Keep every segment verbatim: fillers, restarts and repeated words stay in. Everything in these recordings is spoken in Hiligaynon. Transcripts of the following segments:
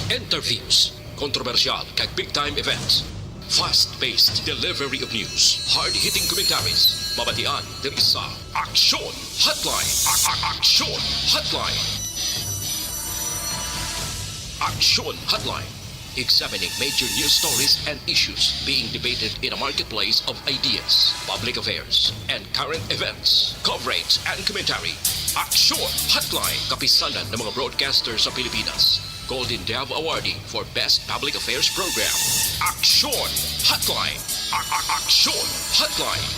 Interviews, kontrobersyal kag big time events. Fast-paced delivery of news, hard-hitting commentaries. Mabatian diri sa Aksyon Hotline. A- a- Aksyon Hotline. Aksyon Hotline. Examining major news stories and issues being debated in a marketplace of ideas, public affairs, and current events. Coverage and commentary. Aksyon Hotline. Kapisanan ng mga broadcaster sa Pilipinas. Golden Dove Awardee for Best Public Affairs Program. Aksyon Hotline. A- a- Aksyon Hotline.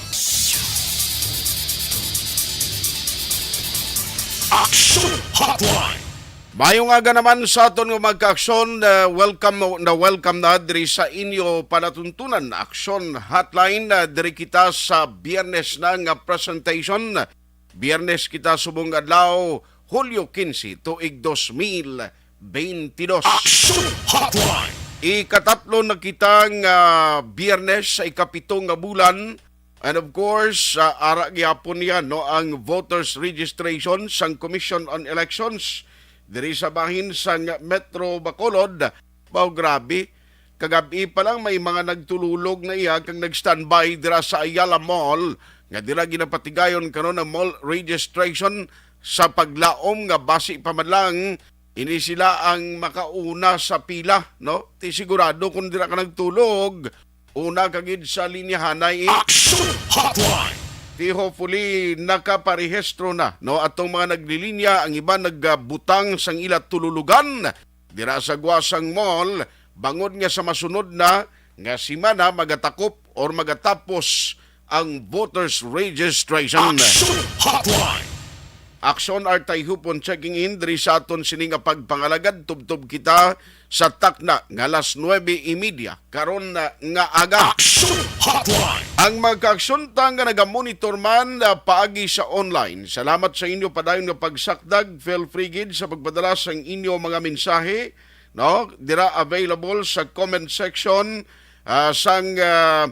Aksyon Hotline. Mayong aga naman sa aton nga mga kaaksyon. Uh, welcome na, na welcome na diri sa inyo palatuntunan, Aksyon Hotline. Uh, diri kita sa Biyernes na nga presentation. Biyernes kita subong adlaw, Hulyo quince, tuig dos mil bentidós. Action Hotline! Ikatatlo na kita nga Biyernes sa ikapito nga bulan. And of course, ah, ara gyapon niya, no, ang voters registration sang Commission on Elections diri sa bahin sang Metro Bacolod. Mao, grabe. Kagab-i pa lang may mga nagtululog na iya kag nag-standby dira sa Ayala Mall, nga dira ginapatigayon karon ang mall registration sa paglaom nga basi pa man lang ini sila ang makauna sa pila, no? Ti sigurado kung dira ka nagtulog, una ka gid sa linyahanay. Action Hotline! Ti hopefully nakaparehistro na, no? Atong mga naglilinya, ang iba nagbutang sang ila tululugan dira sa gwa sang mall, bangod nga sa masunod na nga semana magatakop or magatapos ang voters registration. Action Hotline! Aksyon Artay Hupon checking in diri sa aton sini nga pagpangalagad. Tubtob kita sa takna nga alas nuebe y media karon na nga aga. Action Hotline! Ang mga kaaksyon ta nga nagamonitor man, ah, paagi sa online, salamat sa inyo padayon nga pagsakdag. Feel free gid sa pagpadala sang inyo mga mensahe, no? Dira available sa comment section, ah, sang, ah,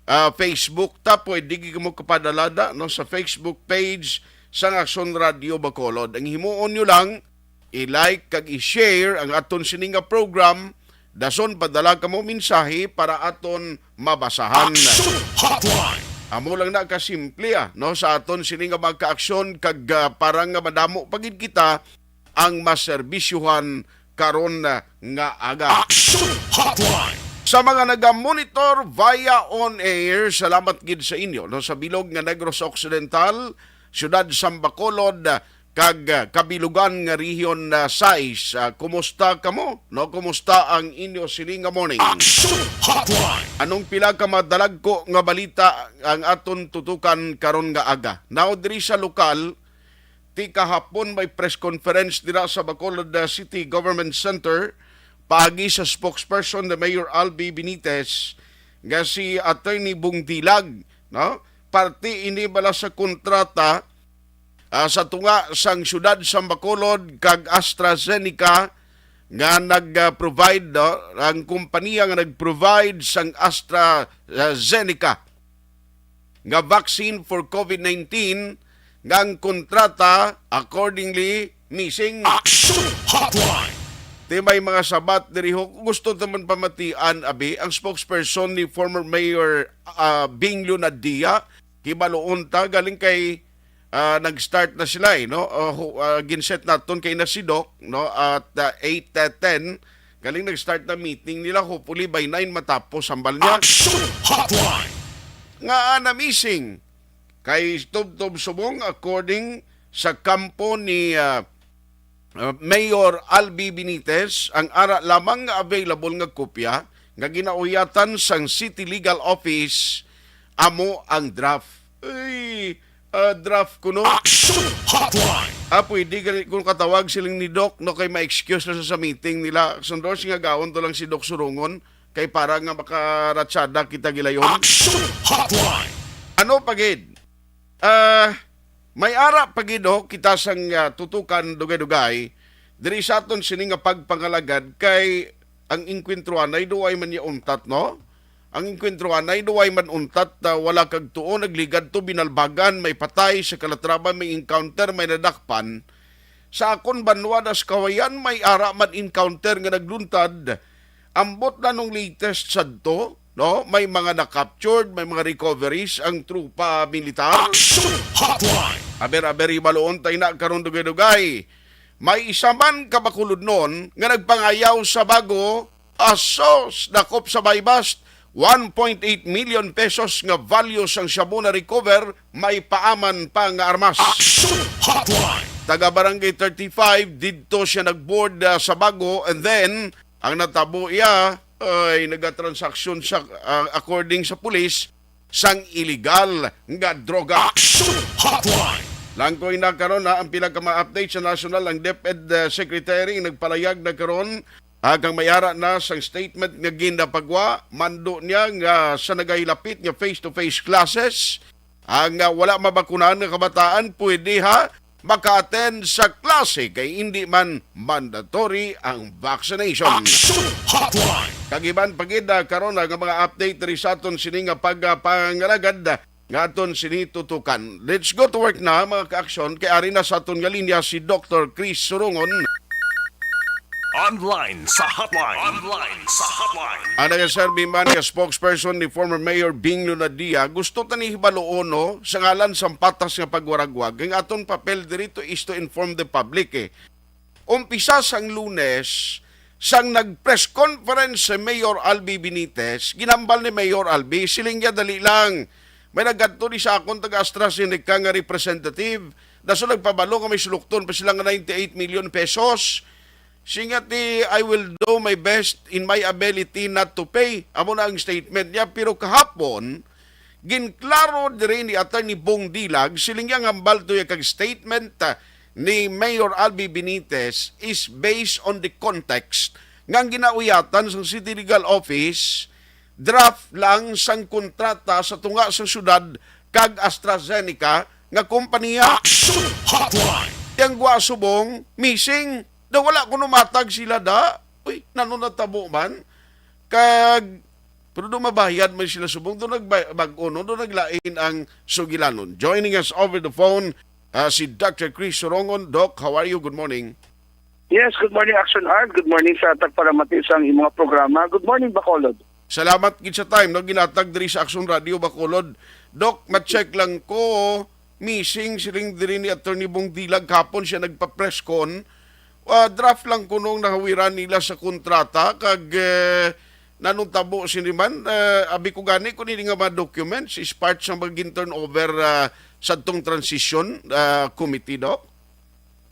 ah, Facebook ta. Pwede gid mo kapadalada, no, sa Facebook page sang Aksyon Radio Bacolod. Ang himuon nyo lang, i-like kag i-share ang aton sini nga program. Dason padala kamo mensahe para aton mabasahan. Action Hotline! Amo lang na kasimple, ah, no, sa aton sini nga mga kaaksyon kag, ah, para nga madamo pa gid kita ang maserbisyuhan karon nga aga. Action Hotline! Sa mga naga-monitor via on air, salamat gid sa inyo, no, sa bilog nga Negros Occidental, Siyudad sang Bacolod, kag, ah, kabilugan nga Region, ah, sais. Ah, kumusta kamo? No, kumusta ang inyo sini nga morning? Action Hotline! Anong pila ka madalagko nga balita ang aton tutukan karon nga aga? Now, diri sa lokal, ti kahapon may press conference dira sa Bacolod, ah, City Government Center paagi sa spokesperson ni Mayor Albi Benitez nga si Attorney Bong Dilag, no? Parte ini bala sa kontrata, ah, sa tunga sang siyudad sang Bacolod kag AstraZeneca nga nag-provide, no? Ang kompanya nga nag-provide sang AstraZeneca nga vaccine for COVID nineteen nga ang kontrata accordingly missing. Action Hotline! Ti may mga sabat diri, ho, gusto naman pamatian, abi, ang spokesperson ni former Mayor, ah, Bing Leonadia, kibaluon ta, galing kay, ah, nag-start na sila, eh, no? Ah, hu-, ah, ginset naton kay na si Doc, no? At, ah, eight, ah, ten, galing nag-start na meeting nila. Hopefully by nine matapos, hambal niya. Action Hotline! Nga na missing kay tubtob subong, according sa kampo ni, ah, ah, Mayor Albi Benitez, ang ara lamang nga available nga kopya nga ginauyatan sang City Legal Office amo ang draft. Ay, ah, draft kuno. Action Hotline! Ah, pwede gani kung katawag siling ni Doc, no, kay ma-excuse na sa, sa meeting nila. Sundor, singagaon to lang si Doc Surungon, kay para nga makaratsada kita gilayon. Action Hotline! Ano pa gid? Ah, may ara pa gid, oh, kita sang, ah, tutukan dugay-dugay diri sa aton sini nga pagpangalagad, kay ang engkwentruanay duway man niya untat, no? Ang engkwentruanay duway man untat, ah, wala kag tuo, nagligad to, binalbagan, may patay sa Calatrava, may encounter, may nadakpan. Sa akon banwa na sa Kawayan, may ara man encounter nga nagluntad. Ambot na nung latest sadto, no? May mga na-captured, may mga recoveries ang trupa militar. Action Hotline! Aber-aber, hibaloon tayo na karon, dugay-dugay. May isa man ka Bacolodnon nga nagpangayaw sa bago, asos, dakop sa buy-bust, one point eight million pesos nga value sang shabu na-recover, may paaman pa nga armas. Action Hotline! Taga Barangay thirty-five, didto siya nag-board, ah, sa bago, and then ang natabo iya ay nagatransaksyon sa, ah, according sa pulis, sang iligal nga droga. Action Hotline! Langkoy na karon, ha, ang pila ka mga update sa national. Ang DepEd, uh, Secretary nagpalayag na karon, ah, kang may ara na sang statement nga ginapagwa, mando niya nga sa nagahilapit nga face-to-face classes, ang, ah, wala mabakunahan nga kabataan pwede, ha, maka-attend sa klase kay indi man mandatory ang vaccination. Action Hotline! Kag iban pa gid, ah, karon, ah, nga mga update diri sa aton sini nga pag, ah, pangalagad, ah, nga aton sini tutukan. Let's go to work na, mga ka-aksyon, kay ari na sa aton nga linya si Doktor Chris Surongon. Online sa hotline. Online sa hotline. Ang nagaserbi man nga spokesperson ni former Mayor Bing Lunadia, gusto ta ni hibaloon, no, sa ngalan sang patas nga pagwaragwag, ang aton papel diri to is to inform the public, eh. Umpisa sang Lunes, sang nag-press conference si Mayor Albi Benitez, ginhambal ni Mayor Albi, siling niya, "Dali lang. May nagkadto ni sa akon taga AstraZeneca nga representative. Daso nagpabalo nga may sulukton pa sila nga ninety-eight million pesos." Siya nga ti, "I will do my best in my ability not to pay." Amo na ang statement niya. Pero kahapon, ginklaro diri ni Attorney Bong Dilag, siling niya nga hambal to ya kag statement, ah, ni Mayor Albi Benitez is based on the context nga ang ginauyatan sa City Legal Office, draft lang sang kontrata sa tunga sa syudad kag AstraZeneca nga kompanya. Action Hotline! Yang gwa subong, missing. Da wala ko numatag sila da. Uy, nano natabo man? Kag, pero do mabayad man sila subong, do nagbag-o, no? Do naglain ang sugilanon. Joining us over the phone, ah, si Doctor Chris Sorongon. Doc, how are you? Good morning. Yes, good morning, Action Art. Good morning sa tagpalamati sa ang imong programa. Good morning, Bacolod. Salamat gid sa time, no, ginatag diri sa Action Radio Bacolod. Doc, ma-check lang ko, missing siling diri ni Attorney Bong Dilag, hapon siya nagpa-press con. Ah, draft lang kuno ang nahawiran nila sa kontrata, kag, eh, nanong tabo sini man, eh, abi ko gani kung ini nga mga documents is part sa magin turnover, ah, sa tong transition, ah, committee, Doc?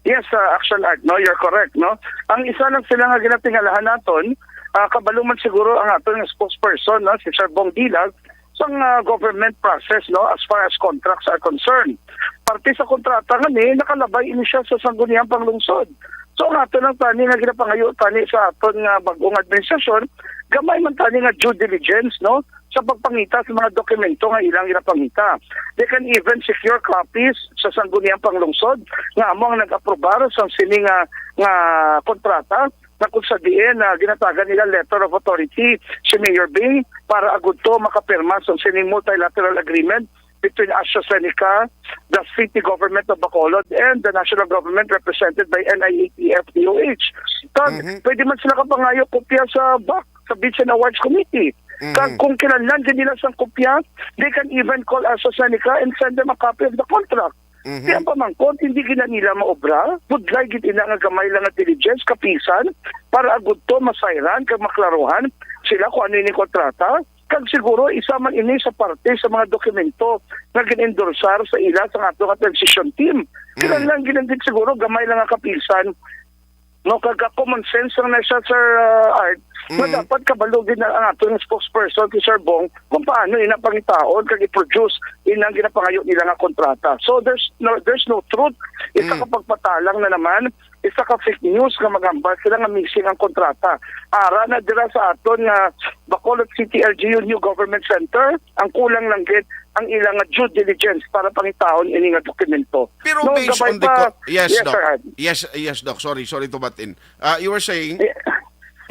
Yes, uh, Action Art, no? You're correct, no? Ang isa lang sila nga ginatingalahan naton, ah, kabalo man siguro ang aton nga spokesperson, no, si Sir Bong Dilag, sang, ah, government process, no, as far as contracts are concerned. Parte sa kontrata nga ni, nakalabay ini siya sa Sangguniang Panglungsod. So, ang aton lang tani nga ginapangayo tani sa aton nga bag-ong administrasyon, gamay man tani nga due diligence, no, sa pagpangita sa mga dokumento nga ilang ginapangita. They can even secure copies sa Sangguniang Panglungsod nga amo ang nag-aprobar sa sini nga, nga kontrata, na kung sa diin na ginatagan nila letter of authority si Mayor Bing para agud to makapirma sa sining multilateral agreement between AstraZeneca, the city government of Bacolod, and the national government represented by N I A T F D O H. Kag Mhm. pwede man sila kapangayo kopya sa BAC, sa Bids and Awards Committee. Kag Mhm. kung kinahanglan gid nila sang kopya, they can even call AstraZeneca and send them a copy of the contract. Mhm. Kaya ang pamangkot, hindi gina nila maobra, budlay gid ina nga gamay lang nga diligence, kapisan, para agud to masayran kag maklaruhan sila kung ano ini kontrata. Kag siguro, isa man ini sa parte sa mga dokumento nga gin-endorsar sa ila sa ato nga transition team. Mm. Kinahanglan gid siguro, gamay lang nga kapisan, no, kag, ah, common sense lang na siya, Sir, ah, Art, nga Mm. dapat kabalo gid na ang ato nga spokesperson, si Sir Bong, kung paano ina pangitaon kag i-produce inang ginapangayo nila nga kontrata. So, there's no, there's no truth. Isa Mm. ka pagpatalang na naman, isa ka fake news nga magambal sila nga missing ang kontrata. Ara na dira sa aton nga Bacolod City L G U New Government Center, ang kulang lang gid ang ilang nga due diligence para pangitaon ini nga dokumento. Pero No, based gabay on the pa co-, yes, Yes, Doc. Sir Art. Yes, yes, Doc. Sorry, sorry to butt in. Ah, you were saying? Ye-,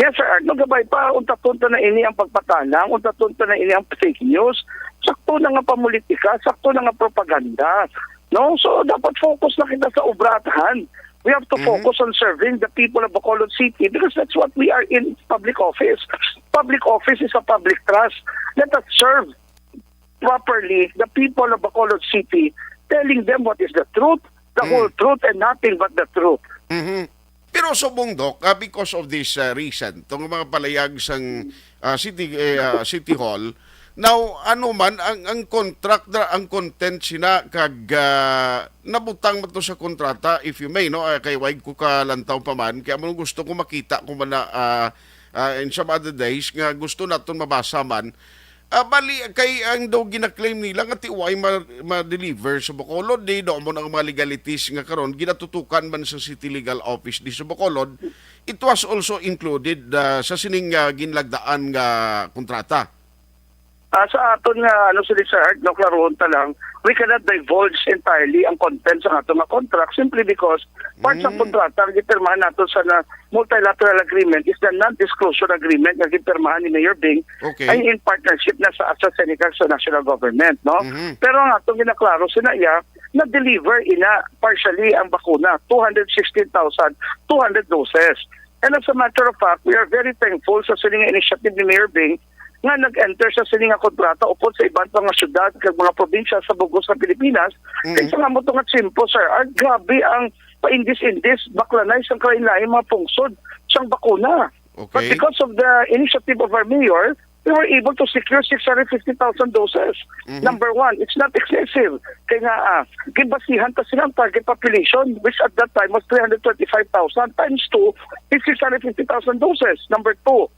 yes, Sir Art. No, gabay pa, unta-unta na ini ang pagpatalang, unta-unta na ini ang fake news. Sakto na nga pamulitika, sakto na nga propaganda. No? So, dapat focus na kita sa obra at hand. We have to Mhm. focus on serving the people of Bacolod City because that's what we are in public office. Public office is a public trust. Let us serve properly the people of Bacolod City, telling them what is the truth, the Mm. whole truth, and nothing but the truth. Mhm. Pero subong, Doc, ah, because of this, ah, recent, tong mga palayag sang, ah, city, eh, ah, City Hall, now, ano man, ang, ang contract na, ang content sina kag, ah, nabutang man to sa kontrata, if you may, no? Ah, kay wag ko kalantaw pa man, kaya mo gusto ko makita ko man na, ah, ah, in some other days, nga gusto naton mabasa man, Ah, bali, kay ang daw gina-claim nila nga ti way ma-, ma-deliver sa Bacolod, di daw mo ang mga legalities nga karon ginatutukan man sa City Legal Office di sa Bacolod, it was also included, ah, sa sining, ah, ginlagdaan nga kontrata. Ah, sa aton nga, ano, Solicitor Art, no, klarohon ta lang, we cannot divulge entirely ang content sa aton nga contract simply because part sa Mm. kontrata ang gipirmahan nato sa na multilateral agreement is the non-disclosure agreement nga gipirmahan ni Mayor Bing Okay. ay in partnership na sa AstraZeneca sa national government, no? Mhm. Pero ang atong ginaklaro sina iya, na-deliver ina partially ang bakuna, two hundred sixteen thousand two hundred doses. And as a matter of fact, we are very thankful sa sining initiative ni Mayor Bing nga nag-enter sa sining nga kontrata upod sa iban pa nga syudad kag mga probinsya sa bug-os nga Pilipinas. Mhm. Kay sa nga mo to nga tiyempo, sir, ah, grabe ang paindis-indis, baklanay sang kalain-lain mga pungsod sang bakuna. But Okay. because of the initiative of our mayor, we were able to secure six hundred fifty thousand doses. Mhm. Number one, it's not excessive. Kaya nga, ah, gibasihan ta sila ang target population, which at that time was three hundred twenty-five thousand times two is six hundred fifty thousand doses. Number two,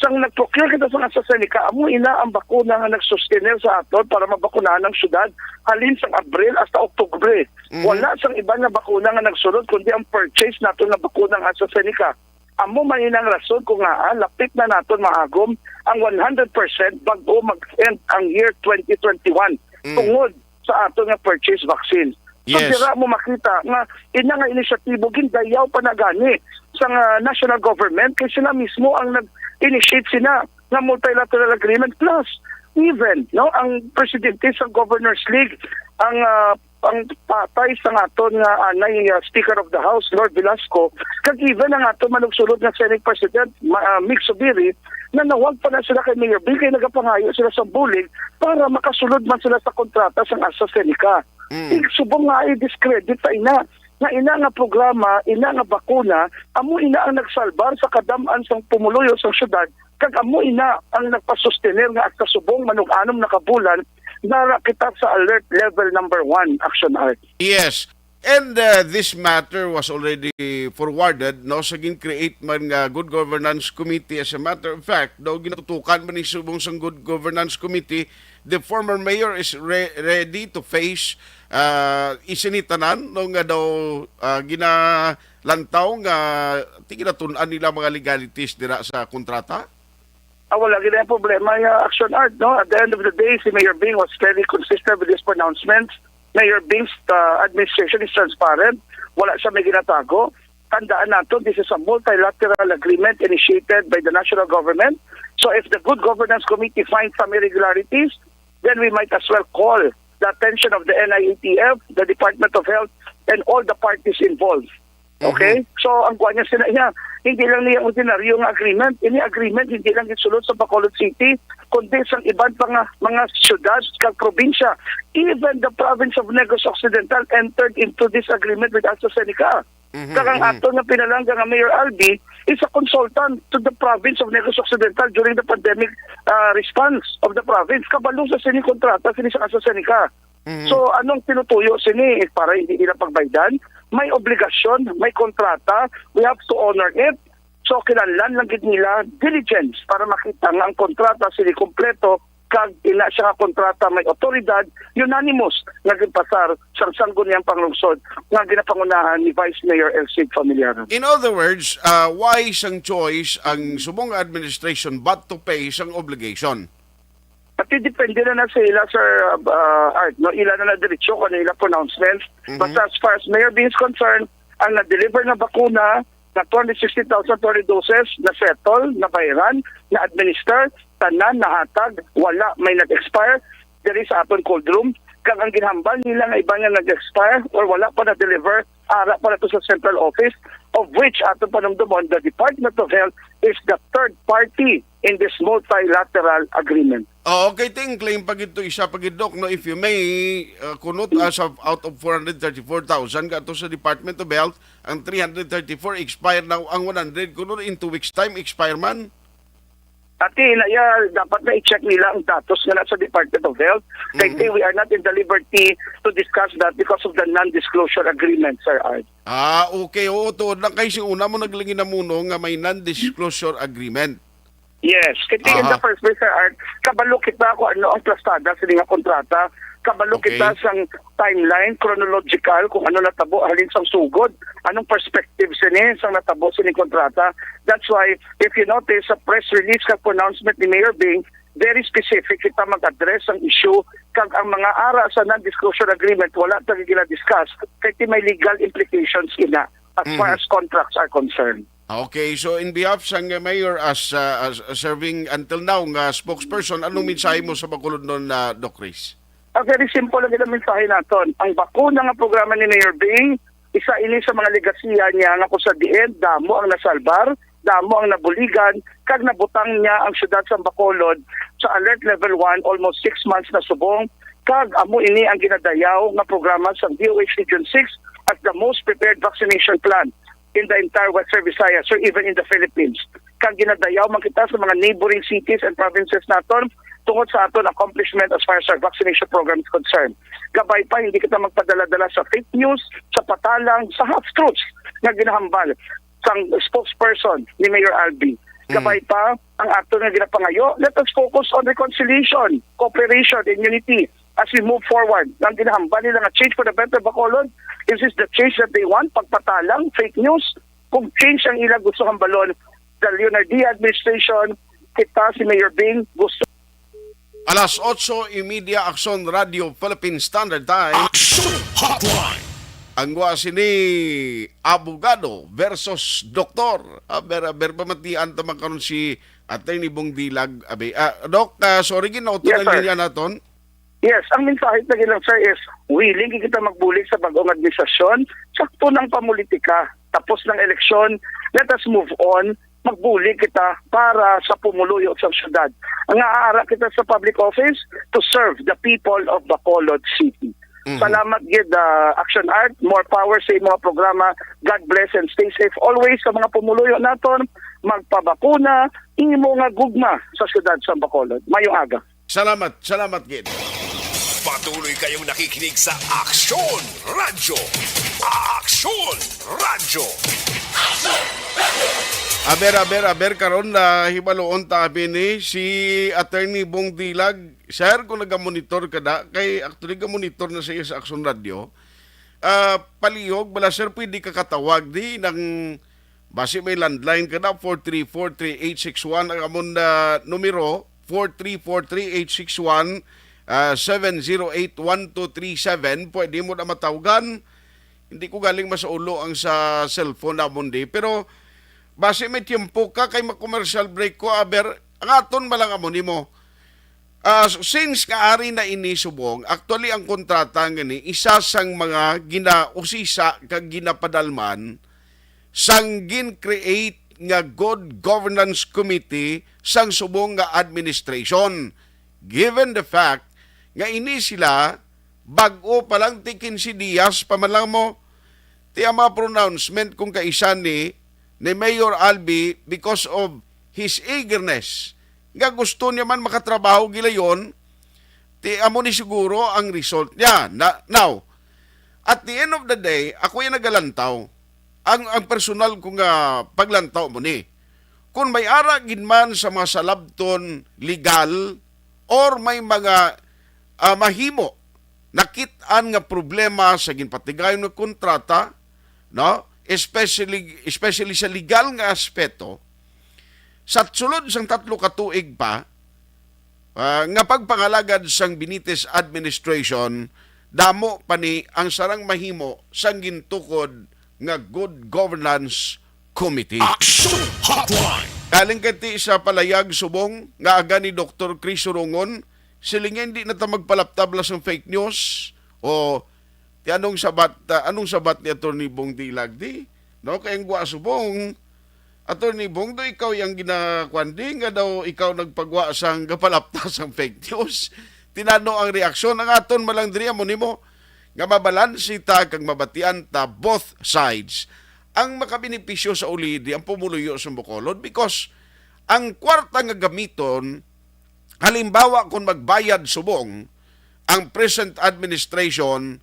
sang nag-procure kita sa AstraZeneca, amo ina ang bakuna nga nag-sustainer sa aton para mabakunahan ang syudad halin sang Abril hasta Oktubre. Mhm. Wala sang iban nga bakuna nga nagsulod, kundi ang purchase naton nga bakuna ang AstraZeneca. Amo man ina ang rason kung ngaa lapit na naton maagom ang one hundred percent bag-o mag-end ang year twenty twenty-one Mm. tungod sa aton nga purchase vaccine. So, Yes. dira mo makita nga ina nga inisyatibo gindayaw pa na gani sang, ah, national government kay sila mismo ang nag-initiate sina nga multilateral agreement plus even, no, ang presidente sa Governors League, ang, ah, ang tatay sa aton nga anay, ah, Speaker of the House, Lord Velasco, kag even ang aton manugsulod nga Senate President, ma-, ah, Mig Zubiri, nanawag pa na sila kay Mayor Bing kay nagapangayo sila sa bulig para makasulod man sila sa kontrata sang AstraZeneca. Mm. Ig-, subong nga i-discredit ta ina nga ina nga programa, ina nga bakuna, amo ina ang nagsalbar sa kadam-an sang pumuluyo sang syudad, kag amo ina ang nagpasustener nga hasta subong manug-anom na ka bulan, nara kita sa alert level number one, Action Art. Yes. And, uh, this matter was already forwarded, no, sa gin-create man nga Good Governance Committee. As a matter of fact, daw ginatutukan man ni subong sang Good Governance Committee, the former mayor is re-, ready to face, uh, isinitanan, no, nga daw, uh, ginalantaw nga ti ginatun-an nila mga legalities dira sa kontrata. Ah, wala gid ang problema nga Action Art, no? At the end of the day, si Mayor Bing was very consistent with his pronouncements. Mayor Bing's, uh, administration is transparent. Wala siya may ginatago. Tandaan nato, this is a multilateral agreement initiated by the national government. So if the Good Governance Committee finds some irregularities, then we might as well call the attention of the N I A T F, the Department of Health, and all the parties involved. Okay? Mhm. So, ang kuha niya sila niya, hindi lang niya ordinaryo nga agreement. Ini agreement, hindi lang gisulod sa Bacolod City, kundi sa iban pa nga mga syudad kag probinsya. Even the province of Negros Occidental entered into this agreement with AstraZeneca. Mhm, Kag ang mhm. aton nga pinalangga nga Mayor Albi is a consultant to the province of Negros Occidental during the pandemic, ah, response of the province. Kabalo sa sini kontrata, sini sa AstraZeneca. Mhm. So, anong tinutuyo sini? Eh, para hindi nila pagbaydan? May obligasyon, may kontrata, we have to honor it. So, kinahanglan lang gid nila diligence para makita nga ang kontrata sini kompleto, kag ina siya nga kontrata may otoridad, unanimous nga ginpasar sang Sangguniang Panglungsod nga ginapangunahan ni Vice Mayor Elcid Familiaran. In other words, uh, why sang choice ang subong administration but to pay sang obligation? Pati depende na na sa ila, Sir, uh, Art, no? Ila na na diretso kung ano ila pronouncements. Mhm. Basta as far as Mayor Bing is concerned, ang na-deliver na bakuna na two hundred sixty thousand twenty doses na settle, na bayaran, na administer, tanan nahatag, wala may nag-expire diri sa aton cold room. Kag ang ginhambal nila nga iban nga nag-expire or wala pa na-deliver, ara pa na to sa central office, of which ato panumdumon, the Department of Health is the third party in this multilateral agreement. Oo, kay ting claim pa gid to, isa pa gid, Doc, no, if you may, uh, kunot, as of, out of four hundred thirty-four thousand nga ato sa Department of Health, ang three hundred thirty-four expire na, ang one hundred kuno in two weeks time expire man. Ati na iya, dapat na i-check nila ang datos nga nasa Department of Health. Kay Mhm. They, we are not in the liberty to discuss that because of the non-disclosure agreement, Sir Art. Ah, okay. Oo, tuod lang kay si una mo naglingi na muno nga may non-disclosure agreement. Yes. Kay in the Aha. first place, Sir Art, kabalo kita kung ano ang plastada sa nga kontrata. Kabalo Okay. kita sang timeline, chronological, kung ano natabo halin sang sugod. Anong perspective sini sang natabo sini kontrata. That's why, if you notice, sa press release kag pronouncement ni Mayor Bing, very specific kita mag-address ang issue kag ang mga ara sa non-disclosure agreement wala ta gina-discuss kay ti may legal implications ina as far Mhm. as contracts are concerned. Okay, so in behalf sang mayor as, uh, as serving until now nga spokesperson, anong mensahe mo sa Bacolod nun, uh, Doc Chris? Ah, very simple lang ang mensahe naton. Ang bakuna nga programa ni Mayor Bing, isa ini sa mga legasiya niya nga kung sa diin, damo ang nasalbar, damo ang nabuligan, kag nabutang niya ang siyudad sa Bacolod sa alert level one almost six months na subong, kag amo ini ang ginadayaw nga programa sa D O H Region six as the most prepared vaccination plan in the entire Western Visayas or even in the Philippines. Kag ginadayaw man kita sa mga neighboring cities and provinces naton tungod sa aton accomplishment as far as our vaccination program is concerned. Gabay pa, hindi kita magpadala-dala sa fake news, sa patalang, sa half-truths nga ginahambal sang spokesperson ni Mayor Albee. Mm. Gabay pa, ang aton nga ginapangayo, let us focus on reconciliation, cooperation, and unity as we move forward. Ang ginahambal nila nga change for the better, Bacolod, is this the change that they want? Pagpatalang, fake news? Kung change ang ila gusto hambalon, the Leonardia administration, kita si Mayor Bing, gusto Alas otso y media, Aksyon Radio Philippine Standard Time. Aksyon Hotline. Ang gwa sini, abogado versus doktor. Aber, aber, pamatian ta man karon si Attorney Bong Dilag. Abi, ah, Doc, ah, sorry, ginautod Yes, ang sir. linya naton. Yes, ang mensahe lagi lang, sir, is willing kita magbulig sa bagong administrasyon. Sakto ng pamulitika. Tapos ng eleksyon, let us move on. Magbulig kita para sa pumuluyo sa syudad. Ang aara kita sa public office to serve the people of Bacolod City. Mhm. Salamat gid, ah, Action Art. More power sa imong programa. God bless and stay safe always sa mga pumuluyo naton. Magpabakuna, imo nga gugma sa syudad sa Bacolod. Mayong aga. Salamat, salamat gid. Patuloy kayong nakikinig sa Aksyon Radyo. Aksyon Radyo. Aber, aber, aber, karon na hibaloon ta abi ni si Attorney Bong Dilag. Sir, kung nagamonitor ka na, kay actually gamonitor na sa iya sa Aksyon Radyo. Ah, palihog, bala, sir, pwede ka katawag di nang basi may landline ka na, four three four, three eight six one, ang amon na numero, four three four, three eight six one, ah, seven zero eight, one two three seven. Pwede mo na matawgan. Hindi ko galing masaulo ang sa cellphone namon di. Pero basi may tiyempo ka kay ma-commercial break ko, aber, ang aton ba lang amo nimo? Ah, s-, since nga ari na ini subong, actually ang kontrata nga ni isa sang mga ginausisa kag ginapadalman sang gin-create nga Good Governance Committee sang subong nga administration. Given the fact nga ini sila bag-o pa lang, ti quince dias pa man lang mo, ti ang mga pronouncement kung kaisa ni, ni Mayor Albi because of his eagerness nga gusto niya man makatrabaho gilayon, ti amo ni siguro ang result niya. Na, now, at the end of the day, ako yung nagalantaw. Ang, ang personal ko nga paglantaw mo ni. Kung may ara gid man sa mga salabton legal or may mga, ah, mahimo nakit-an nga problema sa ginpatigayon nga kontrata, no? Especially, especially sa legal nga aspeto, sa sulod sang tatlo ka tuig pa, ah, nga pagpangalagad sang Benitez administration, damo pa ni ang sarang mahimo sang gintukod nga Good Governance Committee. Action Hotline. Galing kay ti sa palayag subong nga aga ni Doktor Chris Surongon, siling niya, hindi na ta magpalaptab lang sang fake news o Ti anong sabat, ah, anong sabat ni Attorney Bong Dilag di? No, kay ang gwa subong, Attorney Bong, do ikaw yang ginakwandi nga daw ikaw nagpagwa sang gapalapta sang fake news. Tinano ang reaksyon ang aton malang diri amo nimo nga mabalansi ta kag mabatian ta both sides. Ang makabenepisyo sa uli di ang pumuluyo sa Bacolod because ang kwarta nga gamiton, halimbawa, kung magbayad subong ang present administration,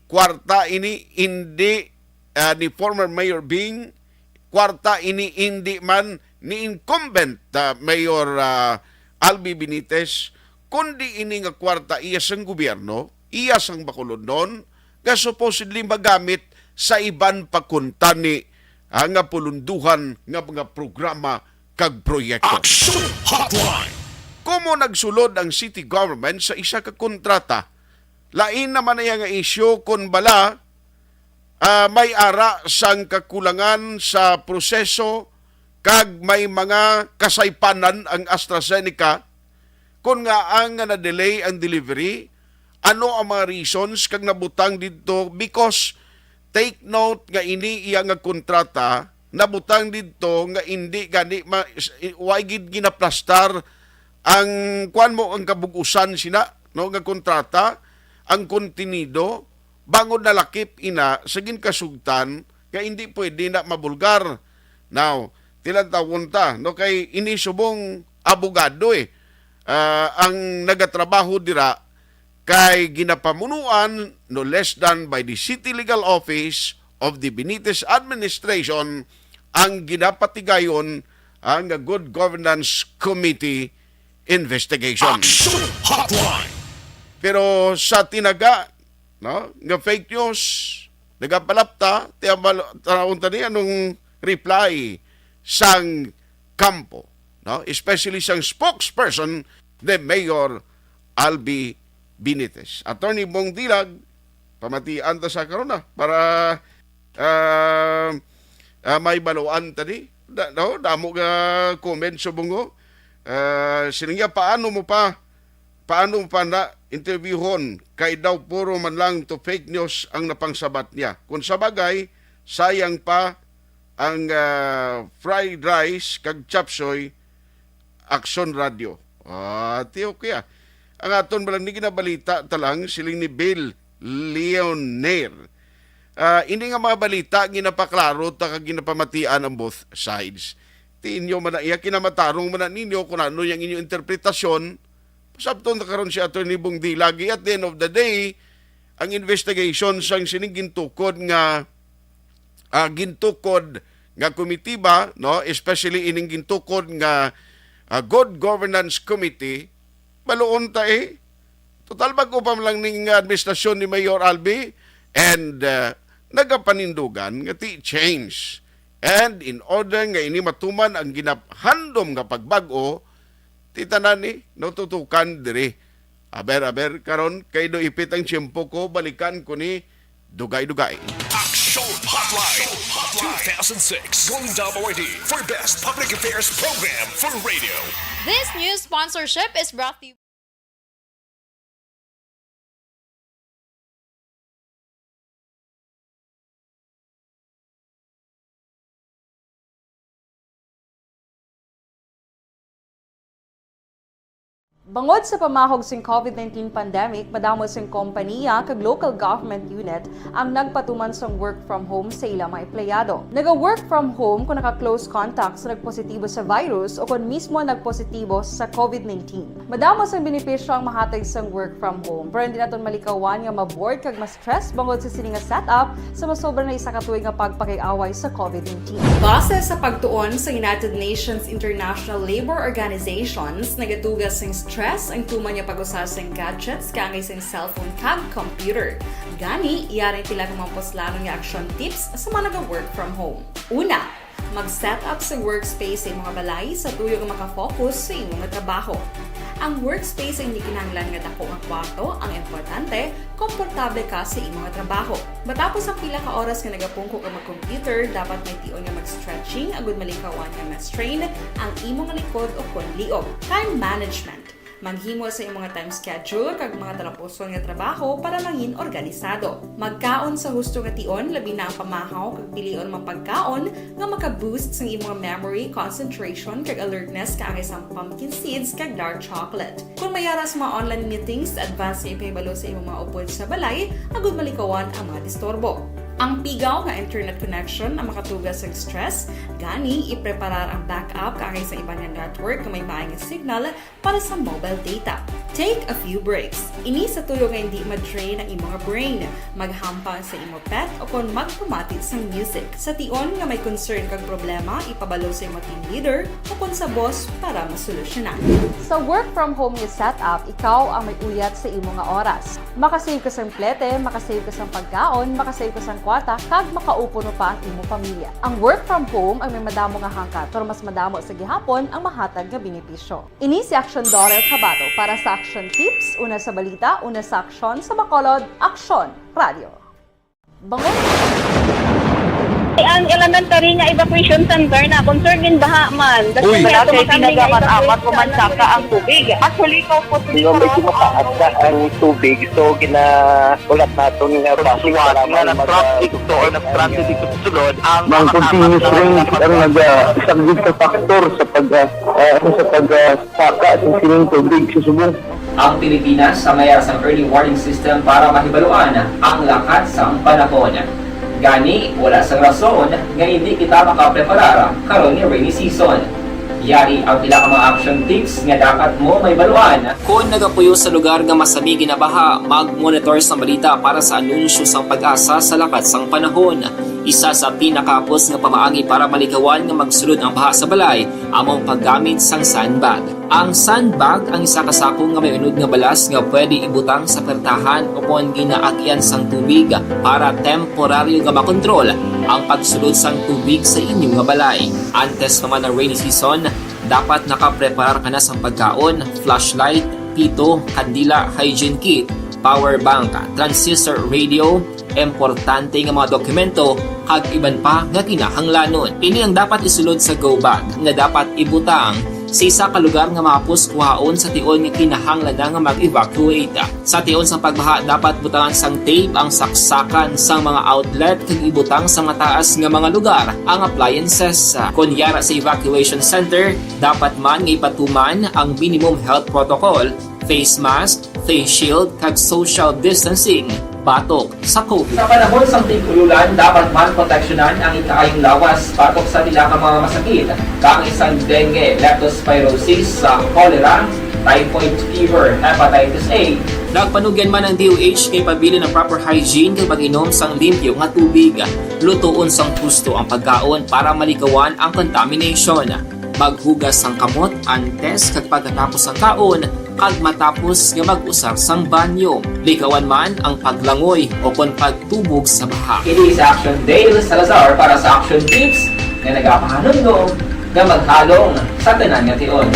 kwarta ini hindi, ah, ni former Mayor Bing, kwarta ini hindi man ni incumbent, ah, Mayor, ah, Albi Benitez, kundi ini nga kwarta iya sang gobyerno, iya sang Bacolodnon, nga supposedly magamit sa iban pa kuntani, ah, nga pulunduhan nga mga programa kag proyekto. Action Hotline! Komo nagsulod ang city government sa isa ka kontrata, lain naman iya nga isyu kon bala, ah, may ara sang kakulangan sa proseso kag may mga kasaypanan ang AstraZeneca kon ngaa nga na-delay ang delivery, ano ang mga reasons kag nabutang didto, because take note nga ini iya nga kontrata nabutang didto nga indi gani ma-, way gid ginaplastar ang, kuan mo, ang kabug-usan sina, no, nga kontrata, ang kontenido, bangod nalakip ina sa ginkasugtan nga indi pwede na mabulgar. Now, tilantawon ta, no, kay ini subong abogado, eh, ah, ang nagatrabaho dira, kay ginapamunuan no less than by the City Legal Office of the Benitez Administration ang ginapatigayon, ah, nga Good Governance Committee investigation. Action Hotline! Pero sa tinaga, no, nga fake news, nagapalapta, tiyan ba, tanawon ta ni anong reply sang kampo, no? Especially sang spokesperson ni Mayor Albi Benitez. Attorney Bong Dilag, pamatian ta sa karon na para, ah, ah, may baluan ta ni. Da-, no? Damo nga comment subong, oh. Ah, siling niya, paano mo pa, paano mo pa na interviewhon? Kay daw puro man lang to fake news ang napangsabat niya. Kung sa bagay, sayang pa ang, ah, fried rice kag chop suey, Aksyon Radio. Ah, ti okay, ah. Ang aton ba lang ni ginabalita ta lang, siling ni Bill Leoner. Ah, ini nga mga balita, ginapaklaro ta kag ginapamatian ang both sides. Ti inyo man na iya, kinamatarong man na ninyo kung ano yang inyong interpretasyon. Pasabton na karon si Attorney Bong Dilag. At the end of the day, ang investigation sang sining gintukod nga, ah, gintukod nga komitiba, no, especially ining gintukod nga, ah, Good Governance Committee, baluon ta, eh. Total, bag-o pa man lang ning administrasyon ni Mayor Albi, and, ah, nagapanindugan nga ti change. And in order nga ini matuman ang ginahandom nga pagbag-o, ti tanan ni natutukan diri. Aber, aber, karon kay do ipit ang tiyempo ko, balikan ko ni dugay-dugay. Action Hotline two thousand six, Golden Dome Awardee for Best Public Affairs Program for Radio. This news sponsorship is brought to you Bangod sa pamahog sing COVID nineteen pandemic, madamo sing kompaniya kag local government unit ang nagpatuman sang work from home sa ila mga empleyado. Naga-work from home kon naka-close contact sa nagpositibo sa virus o kon mismo nagpositibo sa COVID nineteen. Madamo sang benepisyo ang mahatag sang work from home, pero hindi naton malikawan nga ma-bored kag ma-stress bangod sa sini nga setup sa masobra na isa ka tuig nga pagpakig-away sa COVID nineteen. Base sa pagtuon sa United Nations International Labor Organizations, nagatuga sing stress ang tuman nga pag-usa sing gadgets kaangay sing cellphone kag computer. Gani, yari pila ka mga puslanon nga action tips sa mga naga-work from home. Una, mag-set up sa workspace sa imong balay sa tuyo nga makafocus sa imo nga trabaho. Ang workspace ang hindi kinahanglan nga dako nga kwarto, ang importante, komportable ka sa imo nga trabaho. Matapos ang pila ka oras nga nagapungko ka mag-computer, dapat may tion nga mag-stretching agud malikawan nga ma-strain ang imo nga likod o kon liog. Time management. Maghimo sa imong time schedule kag mga talapuson nga trabaho para mangin organisado. Magkaon sa husto nga tion, labi na ang pamahaw kag pilion mga pagkaon nga maka-boost sang imong memory, concentration, kag alertness kaangay sang pumpkin seeds kag dark chocolate. Kung may ara sa mga online meetings, advance nga ipahibalo sa imong mga upod sa balay agud malikawan ang mga disturbo. Ang pigaw nga internet connection ang makatuga sa stress, gani ipreparar ang backup kaangay sa iban nga network nga may maay nga signal para sa mobile data. Take a few breaks. Ini sa tuyo nga hindi ma-drain ang imong brain. Maghampang sa imo pet o kon magpamati sang music. Sa tion nga may concern kag problema, ipabalo sa imo team leader o kon sa boss para masolusyonan. Sa work from home nga setup, ikaw ang may uyat sa imo nga oras. Makasave ka sang plete, makasave ka sang pagkaon, makasave ka sang kwarta, kag makaupo pa ang imo pamilya. Ang work from home ang may madamo nga hangkat, pero mas madamo sa gihapon ang mahatag nga benepisyo. Ini si Action Daughter Kabato para sa Action Tips, una sa balita, una sa aksyon, sa Bacolod, Aksyon Radio. Bangon! Ang elementary nga evacuation center na concern in baha man. Uy! Wala kay ginagaman-amat, pumansaka ang tubig. Actually, ikaw po, medyo mataas na ang tubig, so gina-, ulat naton nga basi nga nag-traffic to or nag-traffic dito sa sulod ang mga continuous rain ang nag-, ah, isang big factor sa pag, ah, ah, ano, sa pag, ah, saka sa sining tubig sa subong. Ang Pilipinas sa mayara sang early warning system para mahibaluan ang lakat sang panahon. Gani, wala sang rason nga hindi kita makapreparar karon nga rainy season. Yari ang pila ka mga action tips nga dapat mo mahibaluan. Kon nagapuyo sa lugar nga masami ginabaha, mag-monitor sang balita para sa anunsyo sang PAGASA sa lakat sang panahon. Isa sa pinakahapos nga pamaagi para malikawan nga magsulod ang baha sa balay amo ang paggamit sang sandbag. Ang sandbag ang isa ka sako nga may unod nga balas nga pwede ibutang sa pertahan o kon ginaagyan sang tubig para temporaryo nga makontrol ang pagsulod sang tubig sa inyo nga balay. Antes pa man ang rainy season, dapat nakapreparar ka na sang pagkaon, flashlight, pito, kandila, hygiene kit, power bank, transistor radio, importante nga mga dokumento, kag iban pa nga kinahanglanon. Ini ang dapat isulod sa go bag nga dapat ibutang sa isa ka lugar nga mahapos kuhaon sa tion nga kinahanglan na nga mag-evacuate. Sa tion sang pagbaha, dapat butangan sang tape ang saksakan sang mga outlet kag ibutang sa mataas nga mga lugar ang appliances. Kon yara sa evacuation center, dapat man nga ipatuman ang minimum health protocol, face mask, face shield, kag social distancing batok sa COVID. Sa panahon sang tig-ululan, dapat man proteksyonan ang ikaayong lawas batok sa pila ka mga masakit, kaangay sang dengue, leptospirosis, sa cholera, typhoid fever, hepatitis A. Nagpanugyan man ang D O H nga ipabilin ang proper hygiene kag pag-inom sang limpyo nga tubig. Lutoon sang husto ang pagkaon para malikawan ang contamination. Maghugas sang kamot antes kag pagkatapos sang kaon, kag matapos nga mag-usar sang banyo. Likawan man ang paglangoy o kon pagtubog sa baha. Ini si Action Dale Salazar para sa Action Tips nga nagapahanumdom nga maghalong sa tanan nga tion.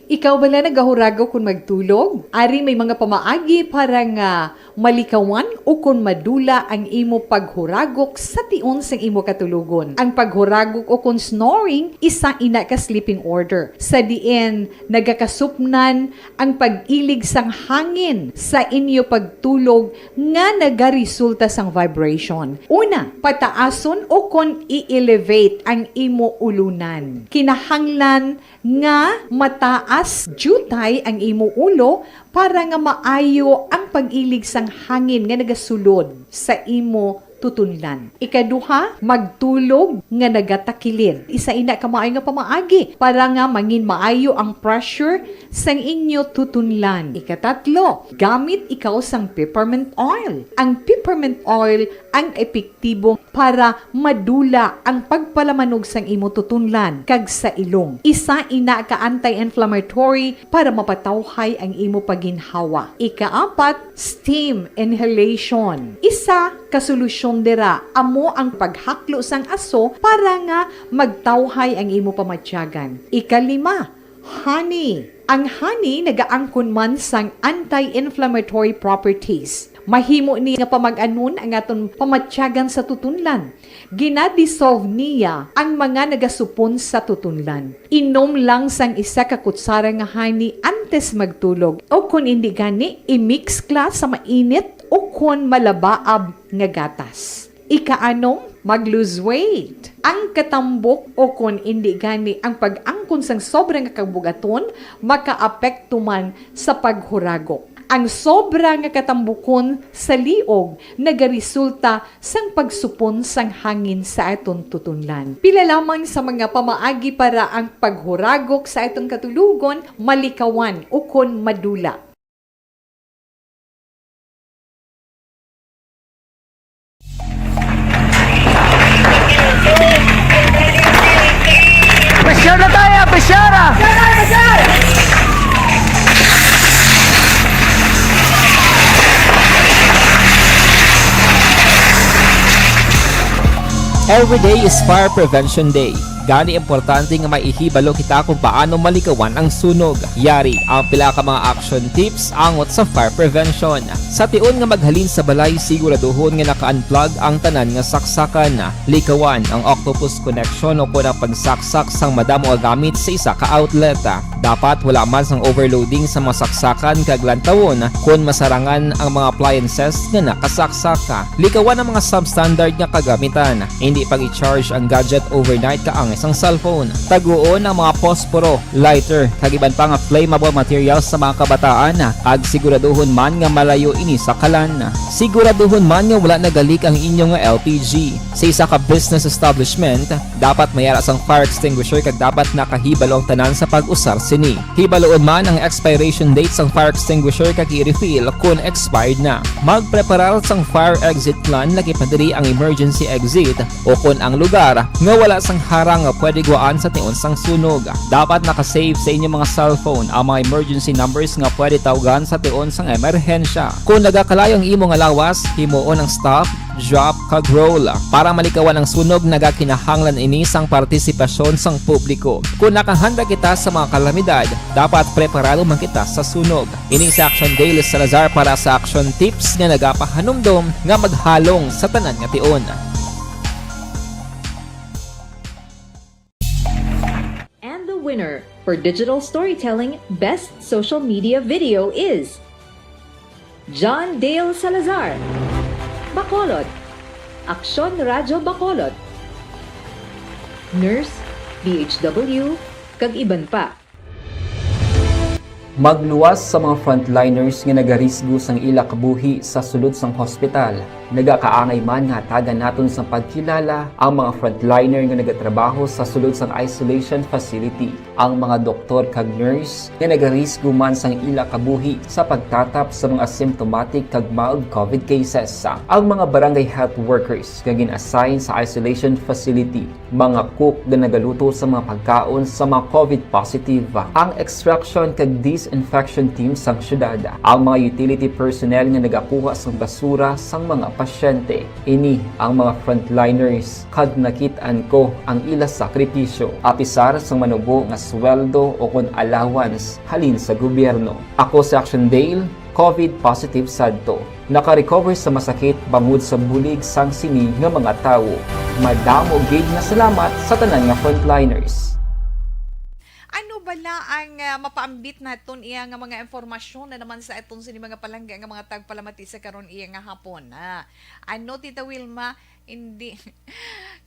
Ikaw bala nagahuragok kon magtulog? Ari may mga pamaagi para nga malikawan o kon madula ang imo paghuragok sa tion sang imo katulogon. Ang paghuragok o kon snoring, isa ina ka sleeping order, sa diin nagakasupnan ang pag-ilig sang hangin sa inyo pagtulog nga nagaresulta sang vibration. Una, pataason o kon i-elevate ang imo ulunan. Kinahanglan nga mataas diutay ang imo ulo para nga maayo ang pag-ilig sang hangin nga nagasulod sa imo tutunlan. Ikaduha, magtulog nga nagatakilid. Isa ina ka maayo nga pamaagi para nga mangin maayo ang pressure sang inyo tutunlan. Ikatatlo, gamit ikaw sang peppermint oil. Ang peppermint oil ang epektibo para madula ang pagpalamanog sang imo tutunlan kag sa ilong. Isa ina ka anti-inflammatory para mapatawhay ang imo pagginhawa. Ikaapat, steam inhalation. Isa ka solusyon dira amo ang paghaklo sang aso para nga magtawhay ang imo pamatyagan. Ikalima, honey. Ang honey nagaangkon man sang anti-inflammatory properties. Mahimo ni nga pamag-anon ang aton pamatyagan sa tutunlan. Gina-dissolve niya ang mga nagasupon sa tutunlan. Inom lang sang isa ka kutsara nga honey antes magtulog, o kon indi gani, i-mix kla sa mainit o kon malabaab nga gatas. Ikaanom, mag-lose weight. Ang katambok o kon indi gani ang pag-angkon sang sobra nga kabugaton makaapekto man sa paghuragok. Ang sobra nga katambukon sa liog nagaresulta sang pagsupon sang hangin sa aton tutunlan. Pila lamang sa mga pamaagi para ang paghuragok sa aton katulugon malikawan ukon madula. Pressure na tayo! Pressure na! Every day is Fire Prevention Day. Gani, importante nga may ihibalo kita kung paano malikawan ang sunog. Yari ang pila ka mga action tips angot sa fire prevention. Sa tion nga maghalin sa balay, siguraduhon nga naka-unplug ang tanan nga saksakan. Likawan ang octopus connection o kon ang pagsaksak sang madamo nga gamit sa isa ka outlet. Dapat wala man sang overloading sa mga saksakan kag lantawon kon masarangan ang mga appliances nga nakasaksak. Likawan ang mga substandard nga kagamitan. Indi pag-i-charge ang gadget overnight kaangay sang cellphone. Taguon ang mga posporo, lighter, kag iban pa nga flammable materials sa mga kabataan, kag siguraduhon man nga malayo ini sa kalan. Siguraduhon man nga wala nagalik ang inyo nga L P G. Sa isa ka business establishment, dapat may ara sang fire extinguisher kag dapat nakahibalo ang tanan sa pag-usar sini. Hibaluon man ang expiration date sang fire extinguisher kag i-refill kon expired na. Magpreparar sang fire exit plan, lakip na diri ang emergency exit o kon ang lugar nga wala sang harang nga pwede guwaan sa tion sang sunog. Dapat naka-save sa inyo mga cellphone ang mga emergency numbers nga pwede tawgan sa tion sang emerhensya. Kon nagakalayo ang imo nga lawas, himuon ang stop, drop, kag roll. Para malikawan ang sunog, nagakinahanglan ini sang partisipasyon sang publiko. Kon nakahanda kita sa mga kalamidad, dapat preparado man kita sa sunog. Ini si Action Dale Salazar para sa Action Tips nga nagapahanumdom nga maghalong sa tanan nga tion. And the winner for Digital Storytelling Best Social Media Video is John Dale Salazar, Bacolod, Aksyon Radyo Bacolod, Nurse, D H W, kag iban pa. Magluwas sa mga frontliners nga nagarisgo sang ila kabuhi sa sulod sang hospital. Nagakaangay man nga hatagan naton sang pagkilala ang mga frontliner nga nagatrabaho sa sulod sang isolation facility, ang mga doktor kag nurse nga nagarisgo man sang ila kabuhi sa pagtatap sa mga asymptomatic kag mild covid cases, ang mga barangay health workers nga gin-assign sa isolation facility, mga cook nga nagaluto sa mga pagkaon sa mga covid positive, ang extraction kag disinfection team sang syudad, ang mga utility personnel nga nagakuha sang basura sang mga pasyente. Ini ang mga frontliners, kag nakit-an ko ang ila sakripisyo, apisar sang manubo nga sweldo o kon allowance halin sa gobyerno. Ako si Action Dale, covid positive sadto. Naka-recover sa masakit bangod sa bulig sang sini nga mga tawo. Madamo gid nga salamat sa tanan nga frontliners. Ano bala ang, ah, mapaambit naton iya nga mga impormasyon na naman sa aton sini mga palangga nga mga tagpalamati sa karon iya nga hapon, ah? Ano, Tita Wilma? Hindi.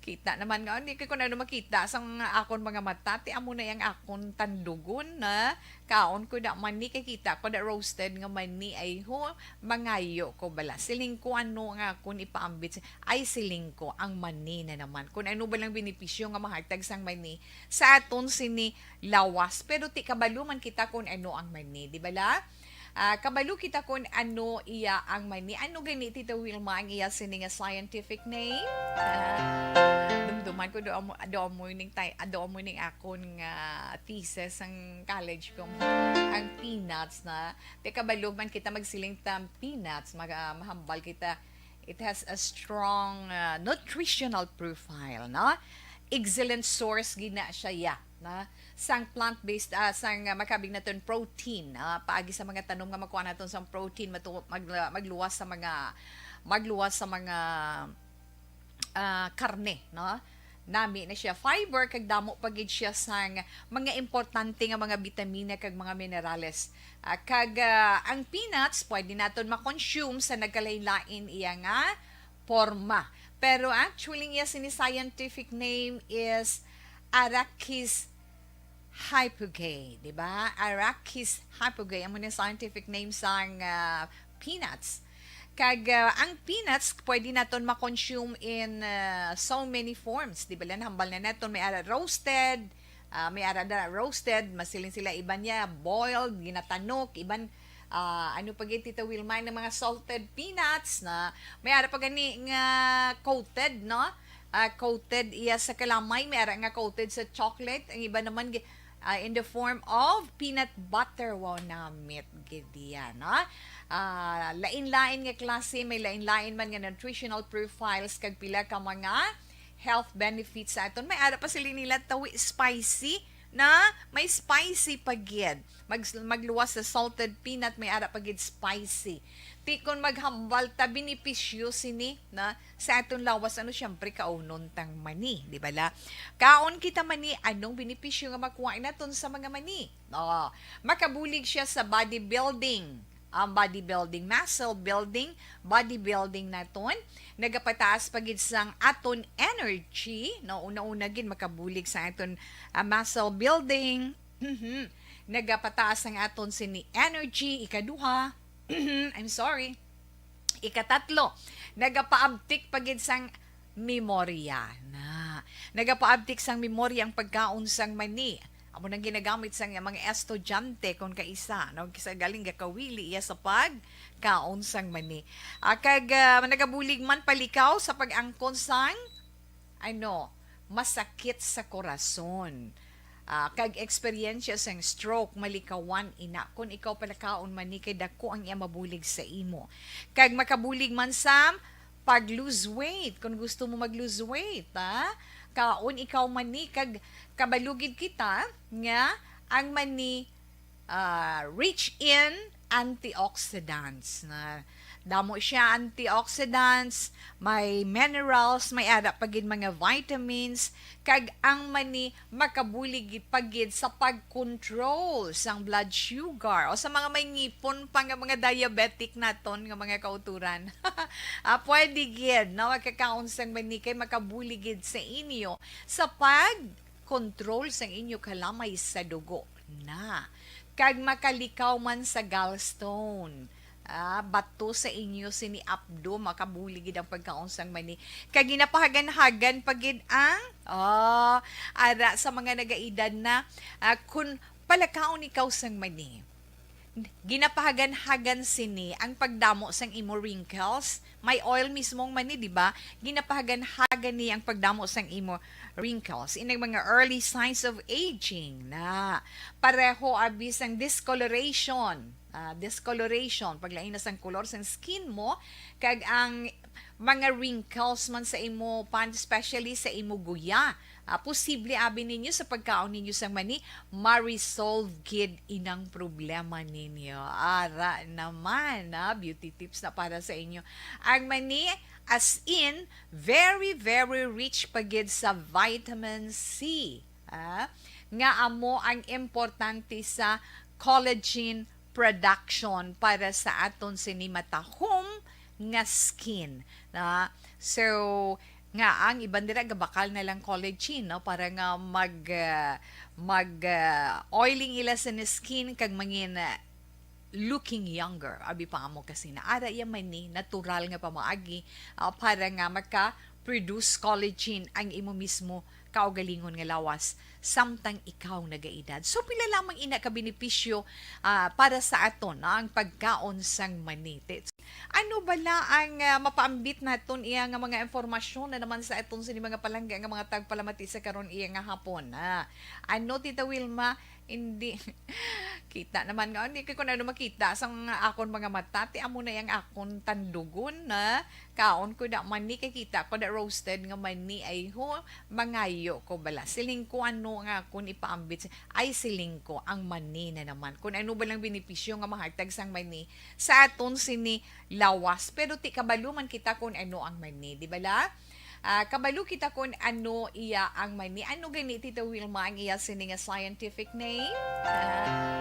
Kita naman nga, hindi ko na ano makita sa mga akon mga mata. Ti amo na yang akon tandugon na kaon ko da mani, kay kita ko da roasted nga mani. Ay ho, mangayo ko bala. Siling ko ano nga akon ipaambit. Ay, siling ko, ang mani na naman. Kung ano ba lang benepisyo nga mahatag sang mani sa aton sini lawas. Pero ti kabalo man kita kung ano ang mani, di ba la? Ah, kabalo kita kung ano iya ang mani. Ano gani, Tita Wilma, ang iya sini nga scientific name? Ah, dumduman ko, do amo, do amo ning tay-, ah, do amo ning akon nga thesis sang college ko. Ang peanuts na. Te kabalo man kita magsiling ta peanuts, mag-, ah, mahambal kita. It has a strong, ah, nutritional profile, no? excellent source gina siya, ya, na sang plant-based, ah, sang, ah, makabig naton protein, ah, paagi sa mga tanom nga makuha naton sang protein, matu-, mag-, magluwas sa mga, magluwas sa mga, ah, karne, no? Nami na siya fiber, kag damo pa gid siya sang mga importante nga mga bitamina kag mga minerales. Ah, kag, ah, ang peanuts pwede naton ma-consume sa nagkalain-lain iya nga porma. Pero actually, iya sini scientific name is Arachis hypogae, di ba? Arachis hypogae, amo ni scientific name sang, ah, peanuts. Kag, ah, ang peanuts, pwede naton ma-consume in, ah, so many forms. Di ba lang, hambal na naton, may ara roasted, ah, may ara na roasted, masiling sila iban niya, boiled, ginatanok, iban, ah, ano pa gid, Tita Wilma, ng mga salted peanuts na may ara pa gani nga coated, no? Ah, coated iya sa kalamay, may ara nga coated sa chocolate, ang iba naman gi-, ah, in the form of peanut butter. Wow, namit gid iya, no? Ah, lain-lain nga klase, may lain-lain man nga nutritional profiles kag pila ka mga health benefits sa aton. May ara pa sila nila tawi spicy, na may spicy pa gid. Mag-, magluwas sa salted peanut, may ara pa gid spicy. Ti kon maghambal ta, benepisyo sini na sa aton lawas, ano, siyempre, kaunon tang mani, di ba la? Kaon kita mani, anong benepisyo nga makuha naton sa mga mani? Oh, makabulig siya sa body building. Ang body building, muscle building, body building naton, nagapataas pa gid sang aton energy, no? Una-una gid makabulig sa aton, ah, muscle building. Mhm. Nagapataas ang aton sini energy, ikaduha. I'm sorry. Ikatatlo, nagapaabtik pa gid sang memorya na. Nagapaabtik sang memorya ang pagkaon sang mani. Amo nang ginagamit sang mga estudyante kon kaisa, no? Kisa galing gakawili iya sa pagkaon sang mani. Ah, kag, ah, nagabulig man palikaw sa pag-angkon sang, ano, masakit sa korason. Ah, kag eksperyensya sang stroke, malikawan ina kon ikaw palakaon mani kay dako ang iya mabulig sa imo. Kag makabulig man sa pag-lose weight, kung gusto mo mag-lose weight, ha? Kaon ikaw mani, kag kabalugid kita nga ang mani, ah, rich in antioxidants. Na damo siya antioxidants, may minerals, may ara pa gid mga vitamins, kag ang mani makabulig gid pa gid sa pag-control sang blood sugar o sa mga may ngipon pa nga mga diabetic naton nga mga kauturan. Ah, pwede gid, no? Magkakaon sang mani kay makabulig gid sa inyo sa pag-control sang inyo kalamay sa dugo na. Kag makalikaw man sa gallstone. Ah, bato sa inyo sini apdo, makabulig gid ang pagkaon sang mani. Kag ginapahagan-hagan pa gid ang, oh, ara sa mga nagaedad na, ah, kun palakaon ikaw sang mani, ginapahagan-hagan sini ang pagdamo sang imo wrinkles. May oil mismo ang mani, di ba? Ginapahagan-hagan ni ang pagdamo sang imo wrinkles. Inang mga early signs of aging na pareho abi sang discoloration. Ah, discoloration, paglain na sang kolor sang skin mo, kag ang mga wrinkles man sa imo pan, especially sa imo guya. Ah, posible abi ninyo sa pagkaon ninyo sang mani, ma-resolve gid inang problema ninyo. Ara naman, ah, beauty tips na para sa inyo. Ang mani, as in, very, very rich pa gid sa vitamin C, ah, nga amo ang importante sa collagen production para sa aton sini matahom nga skin, na. So, nga ang iban dira gabakal na lang collagen, no, para nga mag, ah, mag, ah, oiling ila sa skin kag mangin, ah, looking younger. Abi pa amo kasi na ara iya man ni natural nga pamaagi, ah, para nga maka-produce collagen ang imo mismo kaugalingon nga lawas samtang ikaw nagaedad. So, pila lamang ina ka benepisyo, ah, para sa aton, no, ang pagkaon sang mani. Te-, ano bala ang, ah, mapaambit naton iya nga mga impormasyon na naman sa aton sini mga palangga nga mga tagpalamati sa karon iya nga hapon? Ah, ano, Tita Wilma, Hindi. Kita naman nga, hindi ko na ano makita sa mga akon mga mata. Ti amo na yang akon tandugon na kaon ko da mani, kay kita ko da roasted nga mani. Ay ho, mangayo ko bala. Siling ko ano nga akon ipaambit sa, ay siling ko, ang mani na naman. Kung ano ba lang benepisyo nga mahatag sang mani sa aton sini lawas. Pero ti kabalo man kita kung ano ang mani, di bala? Ah, kabalo kita kon ano iya ang mani. Ano gani, Tita Wilma, ang iya sini nga scientific name? Ah,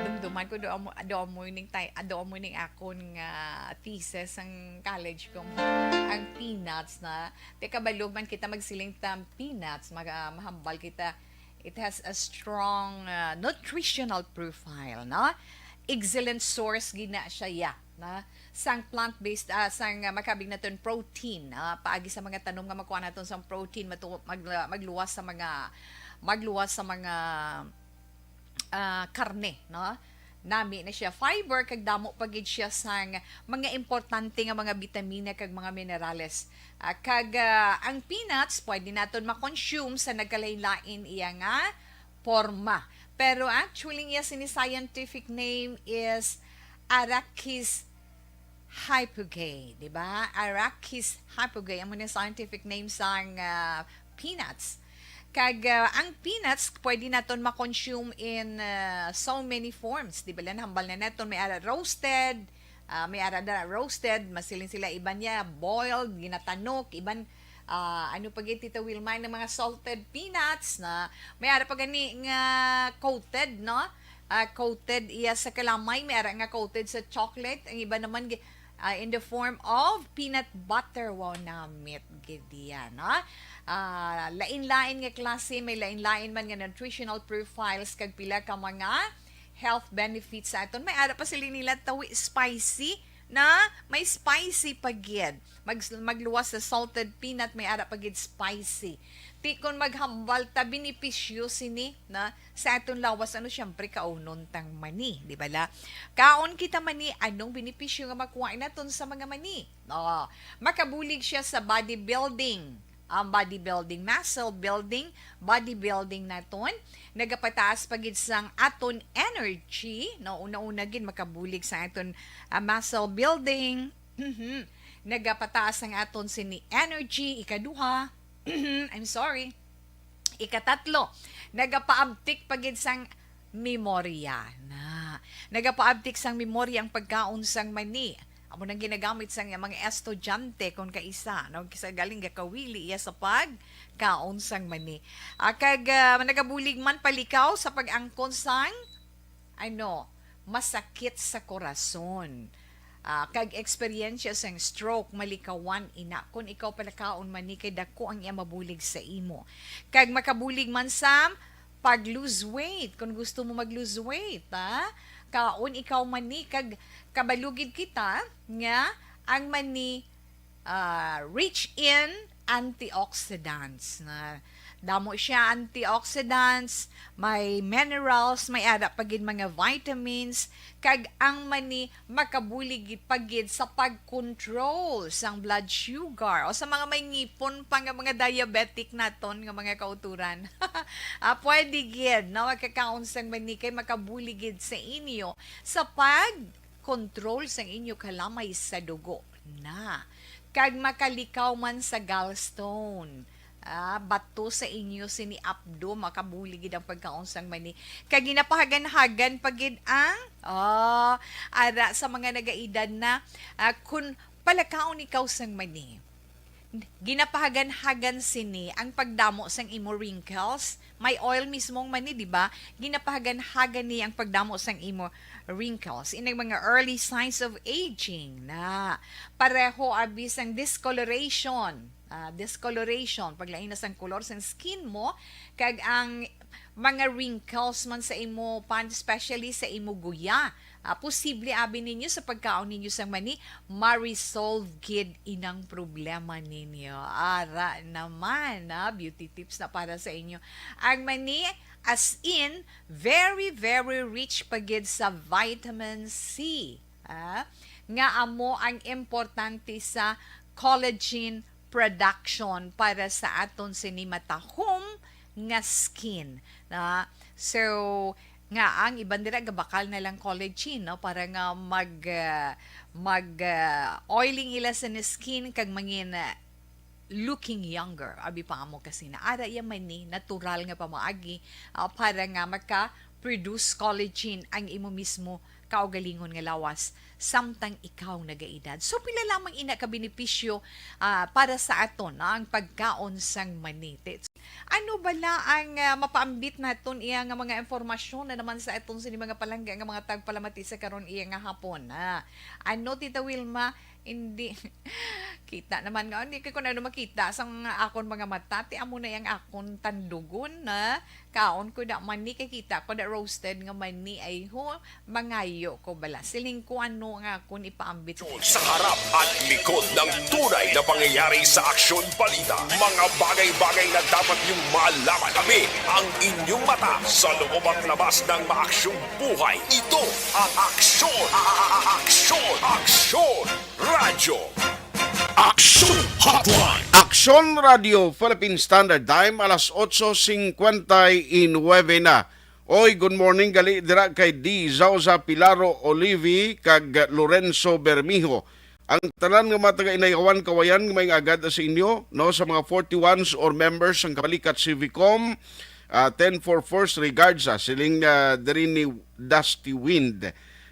dumduman ko, do amo, do amo ning tay-, ah, do amo ning akon nga thesis ang college ko. Ang peanuts na. Te, kabalo man kita magsiling ta peanuts, mag-, ah, mahambal kita. It has a strong, ah, nutritional profile, no? Excellent source gina siya, ya, na sang plant-based, ah, sang, ah, makabig naton protein, ah, paagi sa mga tanom nga makuha naton sang protein, matu-, mag-, magluwas sa mga, magluwas sa mga, ah, karne, no? Nami na siya fiber, kag damo pa gid siya sang mga importante nga mga bitamina kag mga minerales. Ah, kag, ah, ang peanuts pwede naton ma-consume sa nagkalain-lain iya nga porma. Pero actually, iya sini scientific name is Arachis hypogae, di ba? Arachis hypogae, amo ni scientific name sang, ah, peanuts. Kag, ah, ang peanuts, pwede naton ma-consume in, ah, so many forms. Di ba, lang hambal na naton, may ara roasted, ah, may ara na roasted, masiling sila, iban niya boiled, ginatanok, iban, ah, ano pa gid, Tita Wilma, ng mga salted peanuts na may ara pa gani nga coated, no? Ah, coated iya sa kalamay, may ara nga coated sa chocolate, ang iba naman gi-, ah, in the form of peanut butter. Wow, namit gid iya, no? Ah, lain-lain nga klase, may lain-lain man nga nutritional profiles kag pila ka mga health benefits sa aton. May ara pa sila nila tawi spicy, na may spicy pa gid. Mag-, magluwas sa salted peanut, may ara pa gid spicy. Ti kon maghambal ta, benepisyo sini na sa aton lawas, ano, siyempre, kaunon tang mani, di ba la? Kaon kita mani, anong benepisyo nga makuha naton sa mga mani? Oh, makabulig siya sa body building. Ang body building, muscle building, body building naton, nagapataas pa gid sang aton energy, no? Una-una gid makabulig sa aton, ah, muscle building. Mhm. Nagapataas ang aton sini energy, ikaduha. I'm sorry. Ikatatlo, nagapaabtik pa gid sang memorya na. Nagapaabtik sang memorya ang pagkaon sang mani. Amo nang ginagamit sang mga estudyante kon kaisa, no? Kisa galing gakawili iya sa pagkaon sang mani. Ah, kag, ah, nagabulig man palikaw sa pag-angkon sang, ano, masakit sa korason. Ah, kag eksperyensya sang stroke, malikawan ina kon ikaw palakaon mani kay dako ang iya mabulig sa imo. Kag makabulig man sa pag-lose weight, kung gusto mo mag-lose weight, ha? Kaon ikaw mani, kag kabalo gid kita nga ang mani, ah, rich in antioxidants. Na damo siya antioxidants, may minerals, may ara pa gid mga vitamins, kag ang mani makabulig gid pa gid sa pag-control sang blood sugar o sa mga may ngipon pa nga mga diabetic naton nga mga kauturan. Ah, pwede gid, no? Magkakaon sang mani kay makabulig gid sa inyo sa pag-control sang inyo kalamay sa dugo na. Kag makalikaw man sa gallstone. Ah, bato sa inyo sini apdo, makabulig gid ang pagkaon sang mani. Kag ginapahagan-hagan pa gid ang, oh, ara sa mga nagaedad na, ah, kun palakaon ikaw sang mani, ginapahagan-hagan sini ang pagdamo sang imo wrinkles. May oil mismo ang mani, di ba? Ginapahagan-hagan ni ang pagdamo sang imo wrinkles. Inang mga early signs of aging na. Pareho abi sang discoloration. Ah, discoloration, paglain na sang kolor sang skin mo, kag ang mga wrinkles man sa imo pan, especially sa imo guya. Ah, posible abi ninyo sa pagkaon ninyo sang mani, ma-resolve gid inang problema ninyo. Ara naman, ah, beauty tips na para sa inyo. Ang mani, as in, very, very rich pa gid sa vitamin C, ah, nga amo ang importante sa collagen production para sa aton sini matahom nga skin, na. So, nga ang iban dira gabakal na lang collagen, no, para nga mag, ah, mag, ah, oiling ila sa skin kag mangin, ah, looking younger. Abi pa mo kasi na ara iya man ni natural nga pamaagi, ah, para nga maka-produce collagen ang imo mismo kaugalingon nga lawas samtang ikaw nagaedad. So, pila lamang ina ka benepisyo, ah, para sa aton, no, ang pagkaon sang mani? Te-, ano bala ang, ah, mapaambit naton iya nga mga impormasyon na naman sa aton sini mga palangga nga mga tagpalamati sa karon iya nga hapon, ah? Ano, Tita Wilma? Hindi. Kita naman nga, hindi ko na ano makita sa mga akon mga mata. Ti amo na yang akon tandugon na kaon ko da mani, kay kita ko da roasted nga mani ay ho, mangayo ko bala. Siling ko ano nga akon ipaambit. Sa harap at likod ng tunay na pangyayari sa Aksyon Balita, mga bagay-bagay na dapat niyong malaman. Kami ang inyong mata sa loob at labas ng maaksyong buhay. Ito ang Aksyon, a-, a-, a-, Aksyon, Aksyon Radyo. Aksyon Hotline. Aksyon Radio Philippine Standard Time, alas otso cincuenta y nueve na. Oy, good morning gali dira kay D. Zauza Pilaro Olivi kag Lorenzo Bermijo. Ang tanan nga mga taga-Inayawan, Kawayan, nga may agad sa inyo, no, sa mga forty-ones or members sang Kabalikat Civicom, ah, ten for first regards, ah, siling, ah, diri ni Dusty Wind,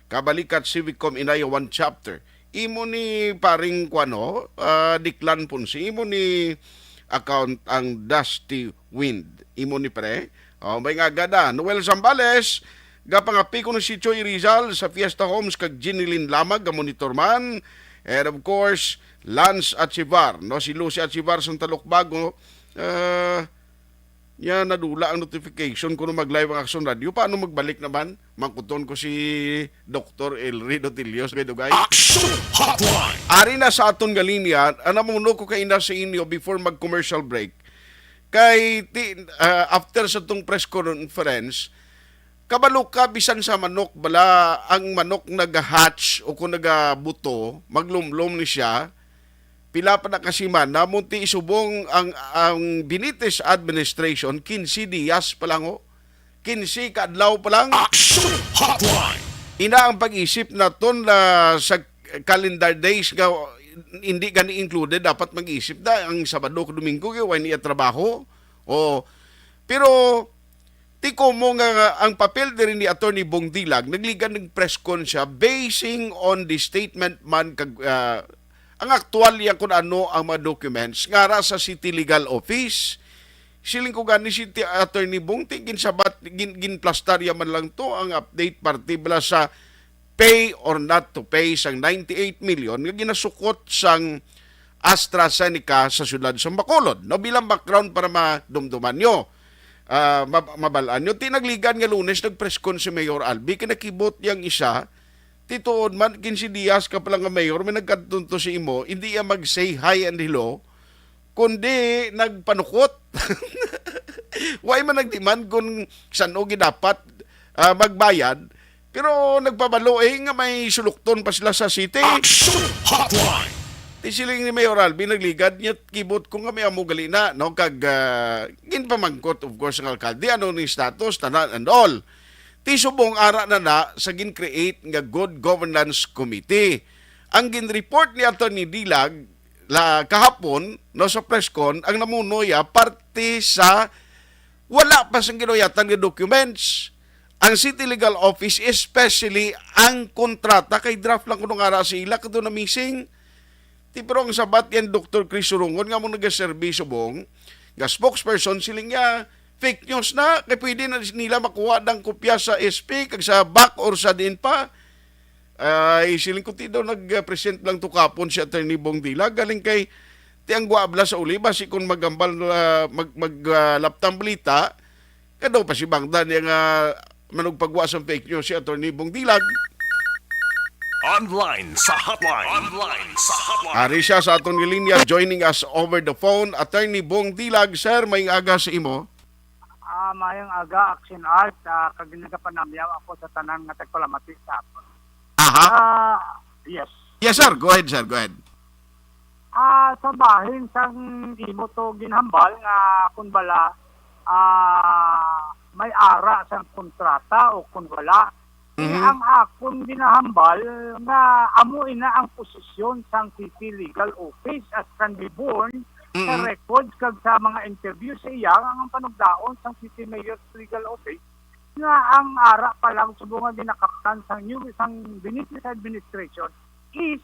Kabalikat Civicom Inayawan Chapter. Imo ni paring kuano, ah, Diklan Ponce, imo ni account ang Dusty Wind. Imo ni pre. Oh, may nga gada. Noel Zambales, gapangapi ko ni si Choi Rizal sa Fiesta Homes kag Jinilin Lamag, ga monitor man. And of course, Lance Achivar, no, si Lucy Achivar sang Talukbago. Ah, Nya nadula ang notification kuno mag-live ang Aksyon Radio. Paano magbalik naman? Mangkuton ko si Doktor Elry Dotilios, may dugay. Aksyon Hotline. Ari na sa aton nga linya, ang namuno ko kay ina sa inyo before mag-commercial break. Kay ti, ah, after sa tong press conference, kabalo ka, bisan sa manok bala, ang manok nag-hatch o kung nagabuto, maglumlom ni siya, pila pa na ka semana, munti isubong ang, ang Benitez administration, quince dias pa lang, oh. Quince ka adlaw pa lang. Action Hotline. Ina ang pag-isip naton na sa calendar days nga hindi gani included, dapat mag-isip na ang Sabado ug Domingo kay wala niya trabaho. Oh. Pero Ti komo nga ang papel diri ni Attorney Bong Dilag, nagligan ng press con siya, basing on the statement man kag, ah, ang aktualya kung ano ang mga documents nga ara sa City Legal Office. Siling ko gani si ti-, Attorney Bong, ti ginsabat, gin-, ginplastarya man lang to ang update parte bala sa pay or not to pay sang ninety-eight million nga ginasukot sang AstraZeneca sa siyudad sa Bacolod. No, bilang background para madumduman nyo, ah, mab-, mabalaan nyo, ti nagligan nga Lunes nag-press con si Mayor Albi, kinakibot yang isa, ti tuod man, quince dias ka pala nga mayor, may nagkadtunto si imo, hindi iya mag-say hi and hello, kundi nagpanukot. Wa man nag-demand kung san-o gidapat, ah, magbayad, pero nagpabalo, eh, nga may sulukton pa sila sa city. Action Hotline. Ti siling ni Mayor Alvin, nagligad niya, kibot ko nga may amo gali na, no? Kag, ah, ginpamangkot, of course, ang alkalde, ano ni status, tanan and all. Ti subong ara na na sa gin-create nga Good Governance Committee. Ang gin-report ni Attorney Dilag la kahapon, no, sa press con, ang namuno ya parte sa wala pa sang ginuyatan nga documents. Ang City Legal Office, especially ang kontrata, kay draft lang kuno nga ara sa ila, kadto na missing. Ti, pero ang sabat yan, Doktor Chris Surungon, nga mo nagaserbi subong nga spokesperson, siling niya, fake news na, kay pwede na nila makuha dang kopya sa S P, kag sa back or sa diin pa. Ay, siling ko, ti daw nag-present lang to kapon si Attorney Bong Dilag, galing kay ti ang guabla sa uli, basi kung magambal, ah, mag, mag, ah, laptang balita, kadaw pa si Bangda niya nga manugpagwa sa fake news si Attorney Bong Dilag. Online sa hotline. Online sa hotline. Ari siya sa aton nga linya, joining us over the phone, Attorney Bong Dilag. Sir, may aga sa imo. Ah, mayong aga, Action Art, ah, kag nagapanamyaw ako sa tanan nga tagpalamati sa aton. Aha. Ah, yes. Yes, sir. Go ahead, sir. Go ahead. Ah, sa bahin sang imo to ginhambal nga kun bala ah, may ara sang kontrata o kung wala. Mhm. Ang akon ginahambal nga amo ina ang posisyon sang City Legal Office as can be borne sa Mm-mm. records kag sa mga interview sa iya ang panugdaon sang City Mayor's Legal Office nga ang ara pa lang subong nga ginakaptan sang new, sang Benitez administration is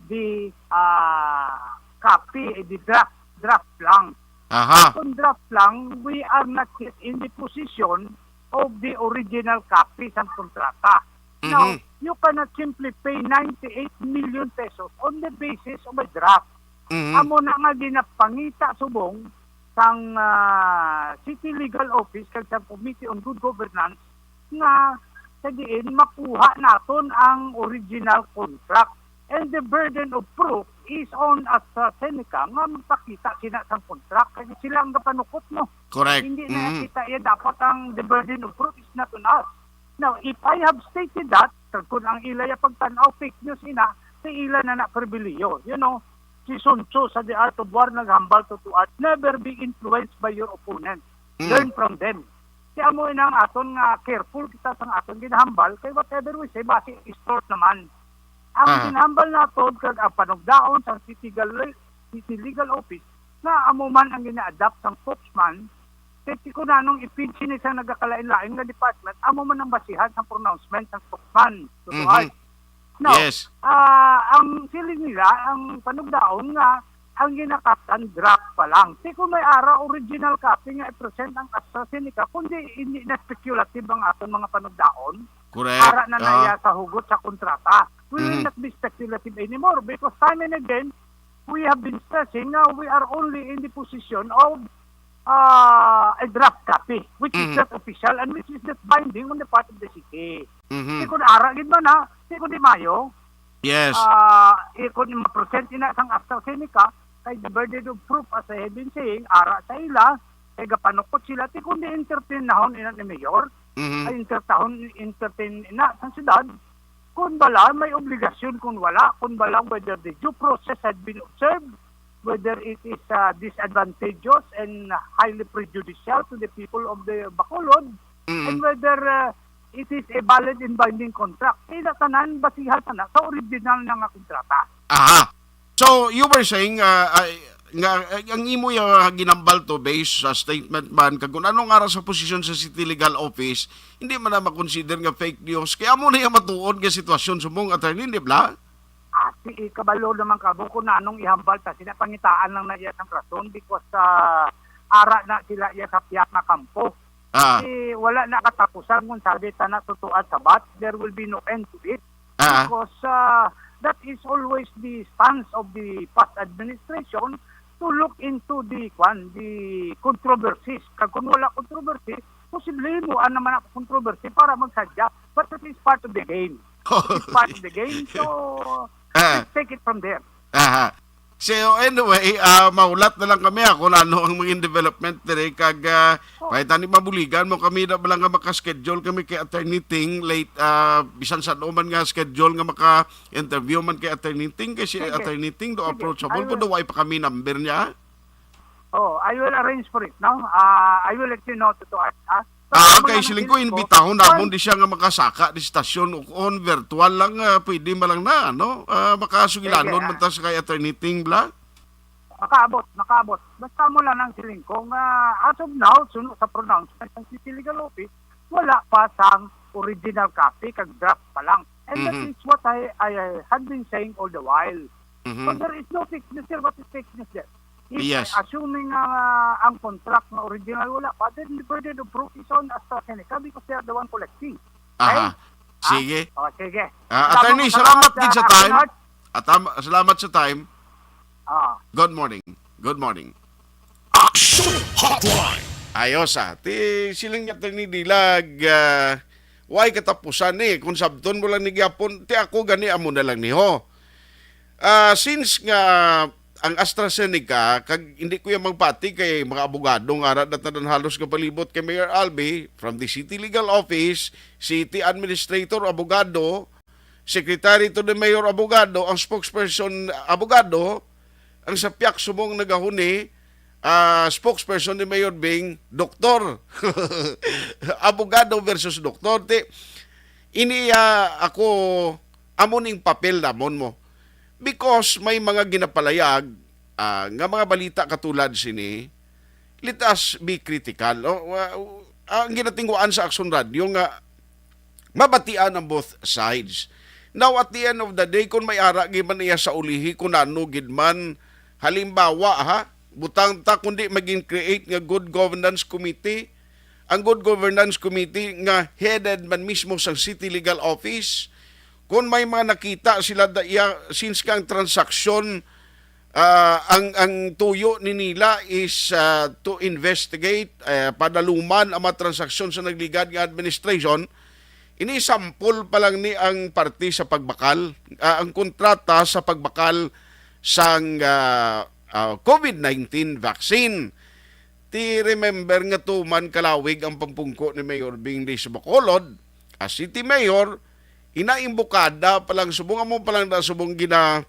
the, ah, copy, eh, the draft, draft lang. Aha. Kung draft lang, we are not yet in the position of the original copy sang kontrata. Now, Mhm. you cannot simply pay ninety-eight million pesos on the basis of a draft. Mhm. Amo na nga ginapangita subong sang, ah, City Legal Office kag sa Committee on Good Governance nga sa diin makuha naton ang original contract. And the burden of proof is on AstraZeneca nga magpakita sila sang contract kay sila ang gapanukot, no? Correct. Hindi na Mm. kita iya dapat ang the burden of proof is not on us. Now, if I have stated that, kag kung ang ila ya pagtan-aw fake news ina, sa ila na na pribiliyo, you know, si Sun Tzu sa The Art of War naghambal to, to art, never be influenced by your opponent. Mm. Learn from them. Kaya mo ina ang aton nga careful kita sa aton ginahambal, kay whatever we say, basi extort naman. Ang Ah. ginahambal naton kag ang panugdaon sa City Gal-, City Legal Office nga amo man ang gina-adapt sang spokesman, kay ti kunanong ipinsin ni sa nagakalain-lain nga department, amo man ang basihan sa pronouncement sang spokesman. Mhm. Tutuan. Now, Yes. ah, ang siling nila, ang panugdaon nga ang ginakaptan draft pa lang. Ti kung may ara original copy nga i-present ang AstraZeneca, kundi hindi na speculative ang aton mga panugdaon. Correct. Ara na Ah. naya sa hugot sa kontrata. We will Mhm. not be speculative anymore because time and again, we have been stressing nga we are only in the position of, ah, a draft copy, which is Mhm. not official and which is not binding on the part of the city. Mhm. Di kung ara gid man na, di kung di mayo, Yes. ah, di kung ma-present ina sang AstraZeneca, kay the burden of proof, as I have been saying, ara sa ila, kay gapanukot sila, di kung di entertain nahon ina ni Mayor, Mhm. ay entertahon, entertain ina sang syudad, kung bala may obligasyon, kung wala, kung bala whether the due process had been observed, whether it is, ah, disadvantageous and highly prejudicial to the people of the Bacolod, Mm. and whether, ah, it is a valid and binding contract. Kaya tanan, basihan sana sa original na nga kontrata. Aha. So, you were saying, ah, ah, nga, ah, ang imo yung, ah, ginambal to based sa statement man, kag kung anong ara sa posisyon sa City Legal Office, hindi man na makonsider nga fake news. Kaya mo na yung matuon nga sitwasyon, sumong attorney, di ba? Ah, si, kabalo naman ka, buko na anong ihambal ta, sila pangitaan lang na iya sang rason because, ah, ara na sila iya sa piyak na kampo. Ah. Kasi wala na katapusan kung sabi ta na tutuan sabat, there will be no end to it. Ah. Because, ah, that is always the stance of the past administration to look into the, kwan, the controversies. Kag kung wala controversy, posible mo naman ang controversy para magsadya. But that is part of the game. It's part of the game. So, Ah. let's take it from there. Aha. So, anyway, ah, mahulat na lang kami, ah, kung ano ang mga development diri. Kag, ah, Oh. May tani mabuligan mo kami na ba lang nga maka-schedule kami kay Attorney Ting late, ah, bisan sa ano man nga schedule nga maka-interview man kay Attorney Ting, kay si Sige. Attorney Ting do Sige. approachable I po, will do why pa kami number niya? Oh, I will arrange for it, no? Ah, I will let you know to, to, ah, Ah, kay siling ko, imbitahon namon di siya nga makasaka di stasyon o on virtual lang, ah, pwede man lang na, no? Ah, makasugilanon Sige, ah. man ta sa kay Attorney Ting, bla? Makaabot, makaabot. Basta mo lang ang siling ko nga as of now, suno sa pronouncement ng City Legal Office, wala pa sang original copy, kag draft pa lang. And that Mm-hmm. is what I, I, I had been saying all the while. Mhm. So there is no fake news there. What is fake news there? If Yes. assuming nga ang contract nga original wala pa, then the burden of proof is on AstraZeneca because they are the one collecting. Aha. Okay? Ah, Sige. oh, sige. Ah, Salamat, Attorney, salamat salamat, gid sa ah, time. Arnold. At am-, salamat sa time. Ah. Good morning. Good morning. Action Hotline. Ayos, ah. Ti siling ni Attorney Dilag, ah, way katapusan ni. Kung sabton mo lang ni gyapon, ti ako gani amo na lang ni ho. Ah, since nga ang AstraZeneca, kag hindi ko yan magpati kay mga abogado nga ara na tanan halos nga palibot kay Mayor Albi, from the City Legal Office, City Administrator, abogado, Secretary to the Mayor, abogado, ang spokesperson, abogado, ang sa piyak subong nagahuni, ah, spokesperson ni Mayor Bing, doktor. Abogado versus doktor. Ti, ini, ah, ako, amo ning papel namon mo. Because may mga ginapalayag, ah, nga mga balita katulad sini, let us be critical. No? Wa-, ang ginatingwaan sa Aksyon Radio nga mabatian ang both sides. Now, at the end of the day, kung may ara gid man iya sa ulihi, kung ano gid man, halimbawa, ha, butang ta kundi maging create nga good governance committee, ang good governance committee nga headed man mismo sa City Legal Office, kung may mga nakita sila da iya, since kang transaksyon, ah, ang, ang tuyo ni nila is, ah, to investigate, eh, padaluman ang mga transaksyon sa nagligad nga administration. Ini sample pa lang ni ang parte sa pagbakal, ah, ang kontrata sa pagbakal sang, ah, ah, COVID nineteen vaccine. Ti remember nga tuman kalawig ang pampungko ni Mayor Bing Reyes Bacolod, as city mayor, ina imbukada pa lang subong amo pa lang na subong gina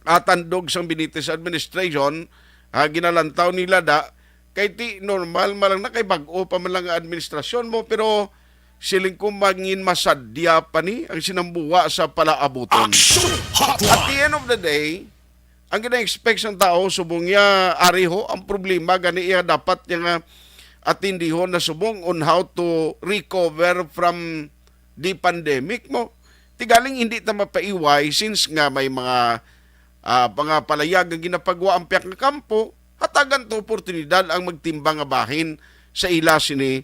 atandog sang Benitez administration, ah, ginalantaw nila da, kay ti normal man lang na kay bag-o pa man lang nga administrasyon mo, pero siling ko mangin masadya pa ni ang sinambuwa sa palaabuton. Action Hotline! At the end of the day, ang gina-expect sang tao, subong niya, ariho, ang problema, gani iya dapat niya nga atindihon na subong on how to recover from the pandemic mo. Tigaling hindi ta mapaiway since nga may mga, ah, mga palayag nga ginapagwa ang pihak nga kampo, hatagan to oportunidad ang magtimbang nga bahin sa ila sini,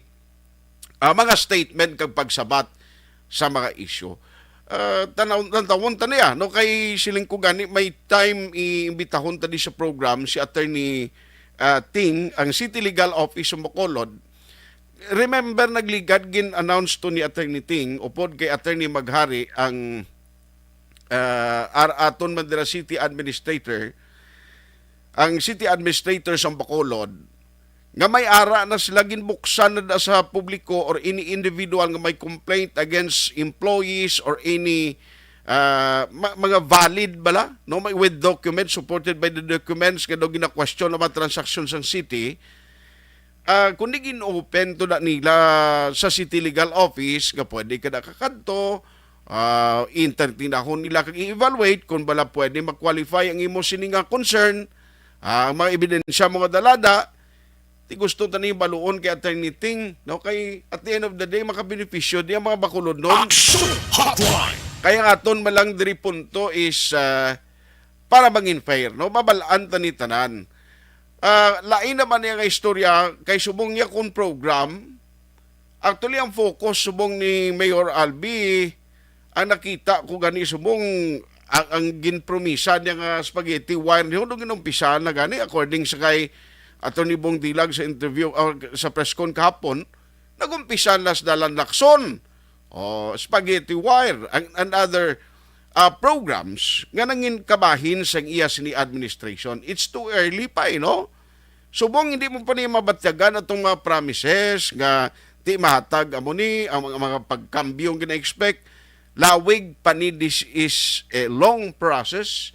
ah, mga statement kag pagsabat sa mga isyu. Ah, tanaw-, tantawon ta niya, no? Kay siling ko gani, may time iimbitahon ta di sa program si Attorney, ah, Ting, ang City Legal Office sa Bacolod. Remember, nagligad gin-announce to ni Attorney Ting, upod kay Attorney Maghari, ang, ah, ar-, aton man dira city administrator, ang city administrator sa Bacolod, nga may ara na sila ginbuksan na da sa publiko or any individual nga may complaint against employees or any, ah, ma-, mga valid bala, no, may with documents, supported by the documents, nga daw gina-question ang mga transaksyon sa city. Ah, kung di gin-open to na nila sa City Legal Office, nga pwede ka nakakadto, ah, entertainahon nila kag i-evaluate kung bala pwede ma-qualify ang imo sini nga concern, ah, ang mga ebidensya, mga dalada, ti gusto ta ni baluon kay Attorney Ting, no? Kay at the end of the day, makabenepisyo di ang mga Bacolodnon. Action Hotline! Kaya ang aton man lang diri punto is, ah, para mangin fair, no? Mabalaan ta ni tanan. Ah, lain naman niya nga istorya kay subong niya kung program, actually, ang focus subong ni Mayor Albi, ang nakita ko gani subong ang, ang ginpromisa niya nga spaghetti wire niyo nung inumpisahan na gani, according sa kay Attorney Bong Dilag sa interview, ah, sa press con kahapon, nag-umpisa na sa Dalan Lacson, o spaghetti wire, and, and other, ah, programs nga nangin kabahin sang iya sini administration. It's too early pa, eh, no? Subong hindi mo pa ni mabatyagan atong mga promises nga di mahatag amo ni ang mga, mga pagkambyo nga gina-expect. Lawig pa ni, this is a long process.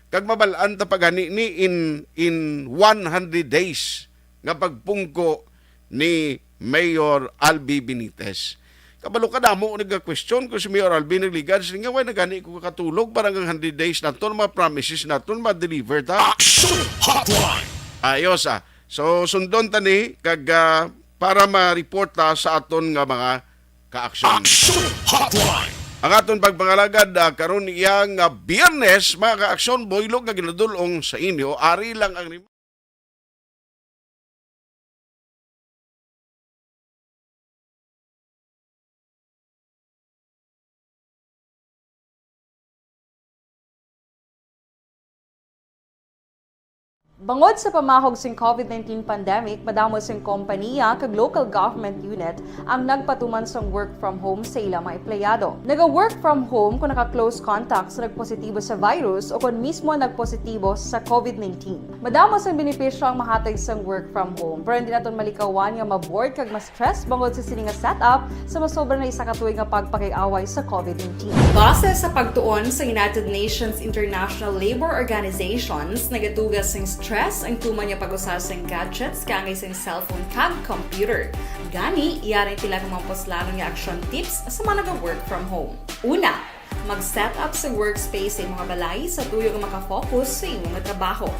Kag mabalaan ta pa gani ni in, in one hundred days nga pagpungko ni Mayor Albi Benitez. Kabalo ka, damo nagka-question kung si Mayor Albi nagligad. Sige nga, why na gani ko katulog? Parang ang hundred days naton, mga promises naton, ma-deliver ta. Action Hotline! Ayos, ah. So, sundon ta ni, kag, ah, para ma-report ta sa aton nga mga ka-action. Action Hotline! Ang aton pagpangalagad, ah, karon iya nga Biyernes, mga ka-action, buylog nga ginadul-ong sa inyo, ari lang ang Bangod sa pamahog sing COVID nineteen pandemic, madamo sing kompaniya kag local government unit ang nagpatuman sang work from home sa ila mga empleyado. Naga-work from home kon naka-close contact sa nagpositibo sa virus o kon mismo nagpositibo sa COVID nineteen. Madamo sang benepisyo ang mahatag sang work from home, pero hindi naton malikawan nga ma-bored kag ma-stress bangod sa sini nga setup sa masobra na isa ka tuig nga pagpakig-away sa COVID nineteen. Base sa pagtuon sa United Nations International Labour Organizations, nagatuga sing Stress ang tuman nga pag-usar sang gadgets kaangay sang cellphone kag computer. Gani, yari ang pila ka mga puslanon nga action tips sa mga naga-work from home. Una, mag-set up sa workspace sa imong balay sa tuyo nga makafocus sa imong trabaho.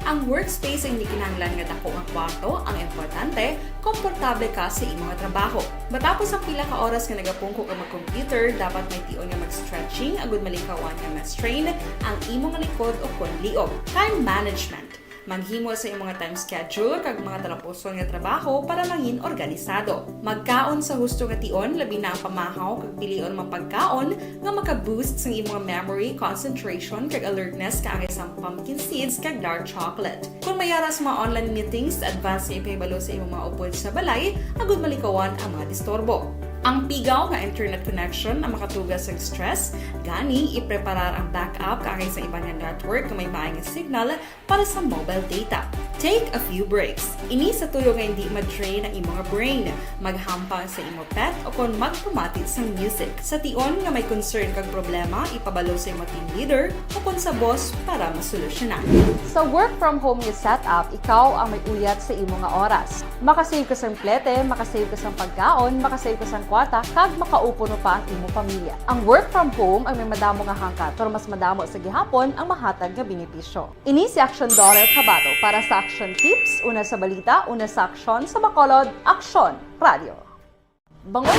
Ang workspace ay hindi kinahanglan nga dako nga kwarto, ang importante, komportable ka sa imong trabaho. Matapos ang pila ka oras nga nagapungko ka mag-computer, dapat may tion nga mag-stretching agud malikawan nga ma-strain ang imong likod o kon liog. Time management. Maghimo sa imong time schedule kag mga talapuson nga trabaho para mangin organisado. Magkaon sa husto nga tion, labi na ang pamahaw kag pilion mga pagkaon nga maka-boost sang imong memory, concentration, kag alertness kaangay sang pumpkin seeds kag dark chocolate. Kung may ara sa mga online meetings, advance nga ipahibalo sa imong mga upod sa balay agud malikawan ang mga disturbo. Ang pigaw nga internet connection ang makatuga sa stress, gani ipreparar ang backup kaangay sa iban nga network nga may maay nga signal para sa mobile data. Take a few breaks. Ini sa tuyo nga hindi ma-drain ang imong brain. Maghampang sa imo pet o kon magpamati sang music. Sa tion nga may concern kag problema, ipabalo sa imo team leader o kon sa boss para masolusyonan. Sa work from home nga setup, ikaw ang may uyat sa imo nga oras. Makasave ka sang plete, makasave ka sang pagkaon, makasave ka sang kwarta, kag makaupo pa ang imo pamilya. Ang work from home ang may madamo nga hangkat, pero mas madamo sa gihapon ang mahatag nga benepisyo. Ini si Action Daughter Kabato para sa Action Tips, una sa balita, una sa aksyon, sa Bacolod, Aksyon Radio. Bangon.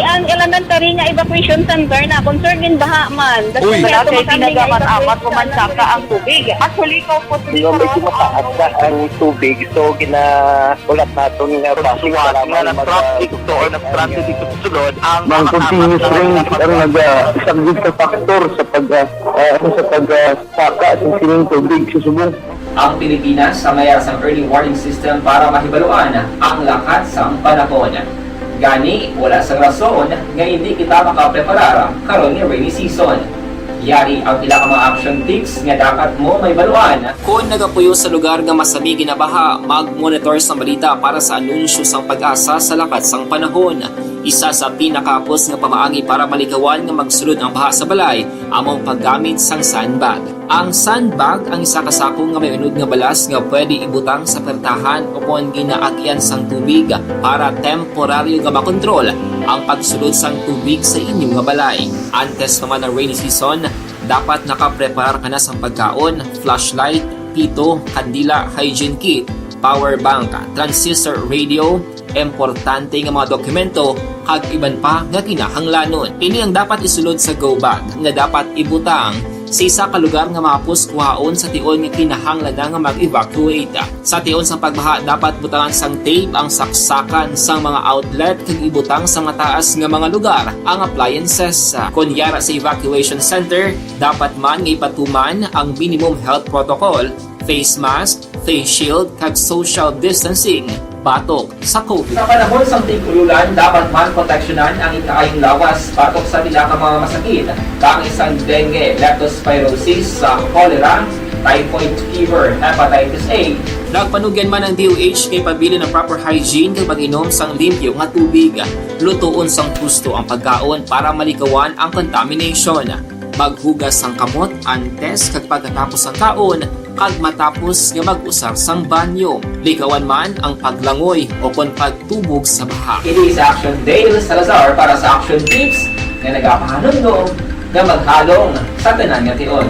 Ang elementary nga evacuation center na concern gin baha man. Uy. Wala kay tinaga man amat ko man saka ang tubig. Actually, ko po. Di ba, medyo mataas na ang tubig, so gina-, ulat naton nga flash flood nga nag-transit to or nag-transit dito sa sulod ang mga continuous rain ang nag-, ah, isa gid sa factor sa pag, ah, ah, sa pag, ah, saka sa sining tubig sa subong. Ang Pilipinas sa mayar sang early warning system para mahibaluan ang lakat sang panahon. Gani, wala sang rason nga hindi kita makapreparar karon nga rainy season. Yari ang pila ka mga action tips nga dapat mo mahibaluan. Kon nagapuyo sa lugar nga masami ginabaha, mag-monitor sa balita para sa anunsyo sang PAGASA sa lakat sang panahon. Isa sa pinakahapos nga pamaagi para malikawan nga magsulod ang baha sa balay amo ang paggamit sang sandbag. Ang sandbag ang isa ka sako nga may unod nga balas nga pwede ibutang sa pertahan o kon ginaagyan sang tubig para temporaryo nga makontrol ang pagsulod sang tubig sa inyo nga balay. Antes pa man ang rainy season, dapat nakapreparar ka na sang pagkaon, flashlight, pito, kandila, hygiene kit, power bank, transistor radio, importante nga mga dokumento, kag iban pa nga kinahanglanon. Ini ang dapat isulod sa go bag nga dapat ibutang sa isa ka lugar nga mahapos kuhaon sa tion nga kinahanglan na nga mag-evacuate. Sa tion sang pagbaha, dapat butangan sang tape ang saksakan sang mga outlet kag ibutang sa mataas nga mga lugar ang appliances. Kon yara sa evacuation center, dapat man nga ipatuman ang minimum health protocol, face mask, face shield, kag social distancing batok sa COVID. Sa panahon sang tig-ululan, dapat man proteksyonan ang ikaayong lawas batok sa pila ka mga masakit, kaangay sang dengue, leptospirosis, sa cholera, typhoid fever, hepatitis A. Nagpanugyan man ang D O H nga ipabilin ang proper hygiene kag pag-inom sang limpyo nga tubig. Lutoon sang husto ang pagkaon para malikawan ang contamination. Maghugas sang kamot antes kag pagkatapos sang kaon, kag matapos nga mag-usar sang banyo. Likawan man ang paglangoy o kon pagtubog sa baha. Ini si Action Dale Salazar para sa Action Tips nga nagapahanumdom nga maghalong sa tanan nga tion.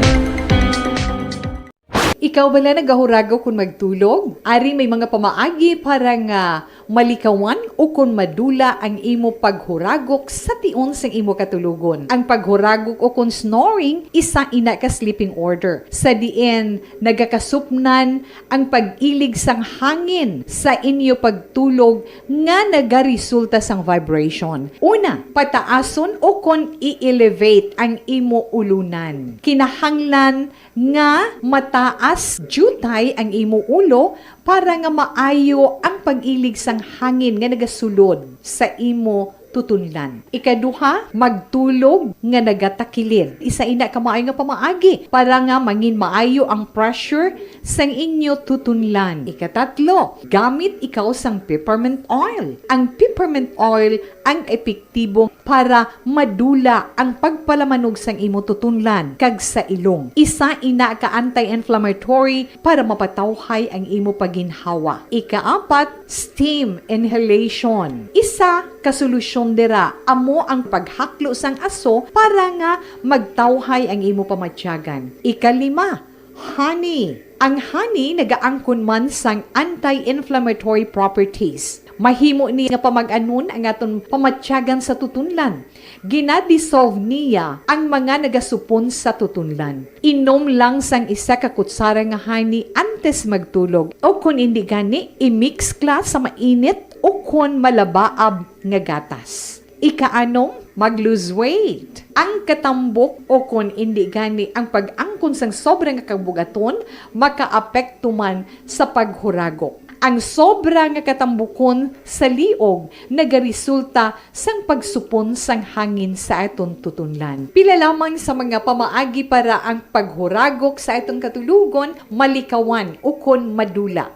Ikaw bala nagahuragok kon magtulog? Ari may mga pamaagi para nga malikawan o kon madula ang imo paghuragok sa tion sang imo katulogon. Ang paghuragok o kon snoring, isa ina ka sleeping order, sa diin nagakasupnan ang pag-ilig sang hangin sa inyo pagtulog nga nagaresulta sang vibration. Una, pataason o kon i-elevate ang imo ulunan. Kinahanglan nga mataas diutay ang imo ulo para nga maayo ang pag-ilig sang hangin nga nagasulod sa imo tutunlan. Ikaduha, magtulog nga nagatakilid. Isa ina ka maayo nga pamaagi para nga mangin maayo ang pressure sang inyo tutunlan. Ikatatlo, gamit ikaw sang peppermint oil. Ang peppermint oil ang epektibo para madula ang pagpalamanog sang imo tutunlan kag sa ilong. Isa ina ka anti-inflammatory para mapatawhay ang imo paginhawa. Ikaapat, steam inhalation. Isa ka solusyon dira amo ang paghaklo sang aso para nga magtawhay ang imo pamatyagan. Ikalima, honey. Ang honey nagaangkon man sang anti-inflammatory properties. Mahimo ni nga pamag-anon ang aton pamatyagan sa tutunlan. Gina-dissolve niya ang mga nagasupon sa tutunlan. Inom lang sang isa ka kutsara nga honey antes magtulog, o kon indi gani, i-mix kla sa mainit o kon malabaab nga gatas. Ikaanom, mag-lose weight. Ang katambok o kon indi gani ang pag-angkon sang sobra nga kabugaton makaapekto man sa paghuragok. Ang sobra nga katambukon sa liog nagaresulta sang pagsupon sang hangin sa aton tutunlan. Pila lamang sa mga pamaagi para ang paghuragok sa aton katulogon malikawan ukon madula.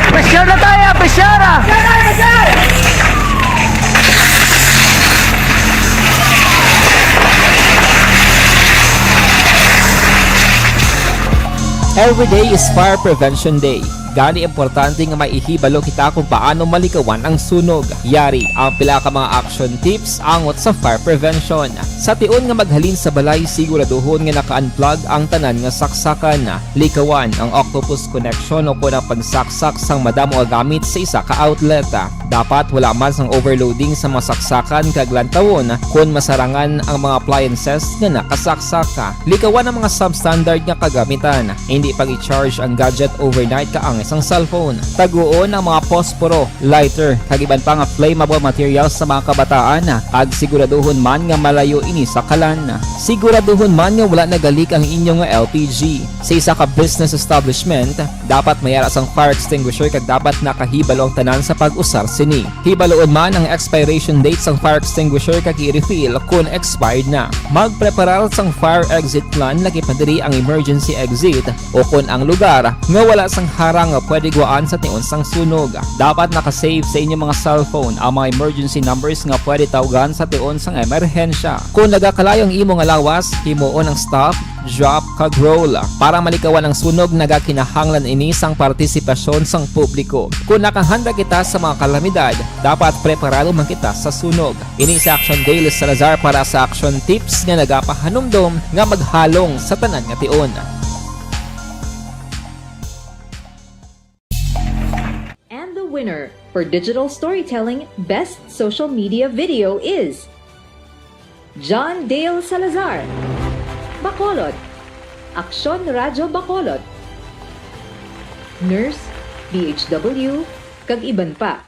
Pressure na tayo! Pressure! Every day is Fire Prevention Day. Gani, importante nga maihibalo kita kung paano malikawan ang sunog. Yari ang pila ka mga action tips angot sa fire prevention. Sa tion nga maghalin sa balay, siguraduhon nga naka-unplug ang tanan nga saksakan. Likawan ang octopus connection o kon ang pagsaksak sang madamo nga gamit sa isa ka outlet. Dapat wala man sang overloading sa mga saksakan kag lantawon kon masarangan ang mga appliances nga nakasaksak. Likawan ang mga substandard nga kagamitan. Hindi pag-i-charge ang gadget overnight kaangay sang cellphone. Taguon ang mga posporo, lighter, kag iban pa nga flammable materials sa mga kabataan, kag siguraduhon man nga malayo ini sa kalan. Siguraduhon man nga wala nagalik ang inyo nga L P G. Sa isa ka business establishment, dapat may ara sang fire extinguisher kag dapat nakahibalo ang tanan sa pag-usar sini. Hibaloon man ang expiration date sang fire extinguisher kag i-refill kon expired na. Magpreparar sang fire exit plan, lakip na diri ang emergency exit o kon ang lugar nga wala sang harang nga pwede gwaan sa tion sang sunog. Dapat naka-save sa inyo mga cellphone ang mga emergency numbers nga pwede tawgan sa tion sang emerhensya. Kon nagakalayo ang imo nga lawas, himuon ang stop, drop, kag roll. Para malikawan ang sunog, nagakinahanglan ini sang partisipasyon sang publiko. Kon nakahanda kita sa mga kalamidad, dapat preparado man kita sa sunog. Ini si Action Dale Salazar para sa Action Tips nga nagapahanumdom nga maghalong sa tanan nga tion. And the winner for digital storytelling best social media video is John Dale Salazar, Bacolod, Aksyon Radyo Bacolod, Nurse, D H W, kag iban pa.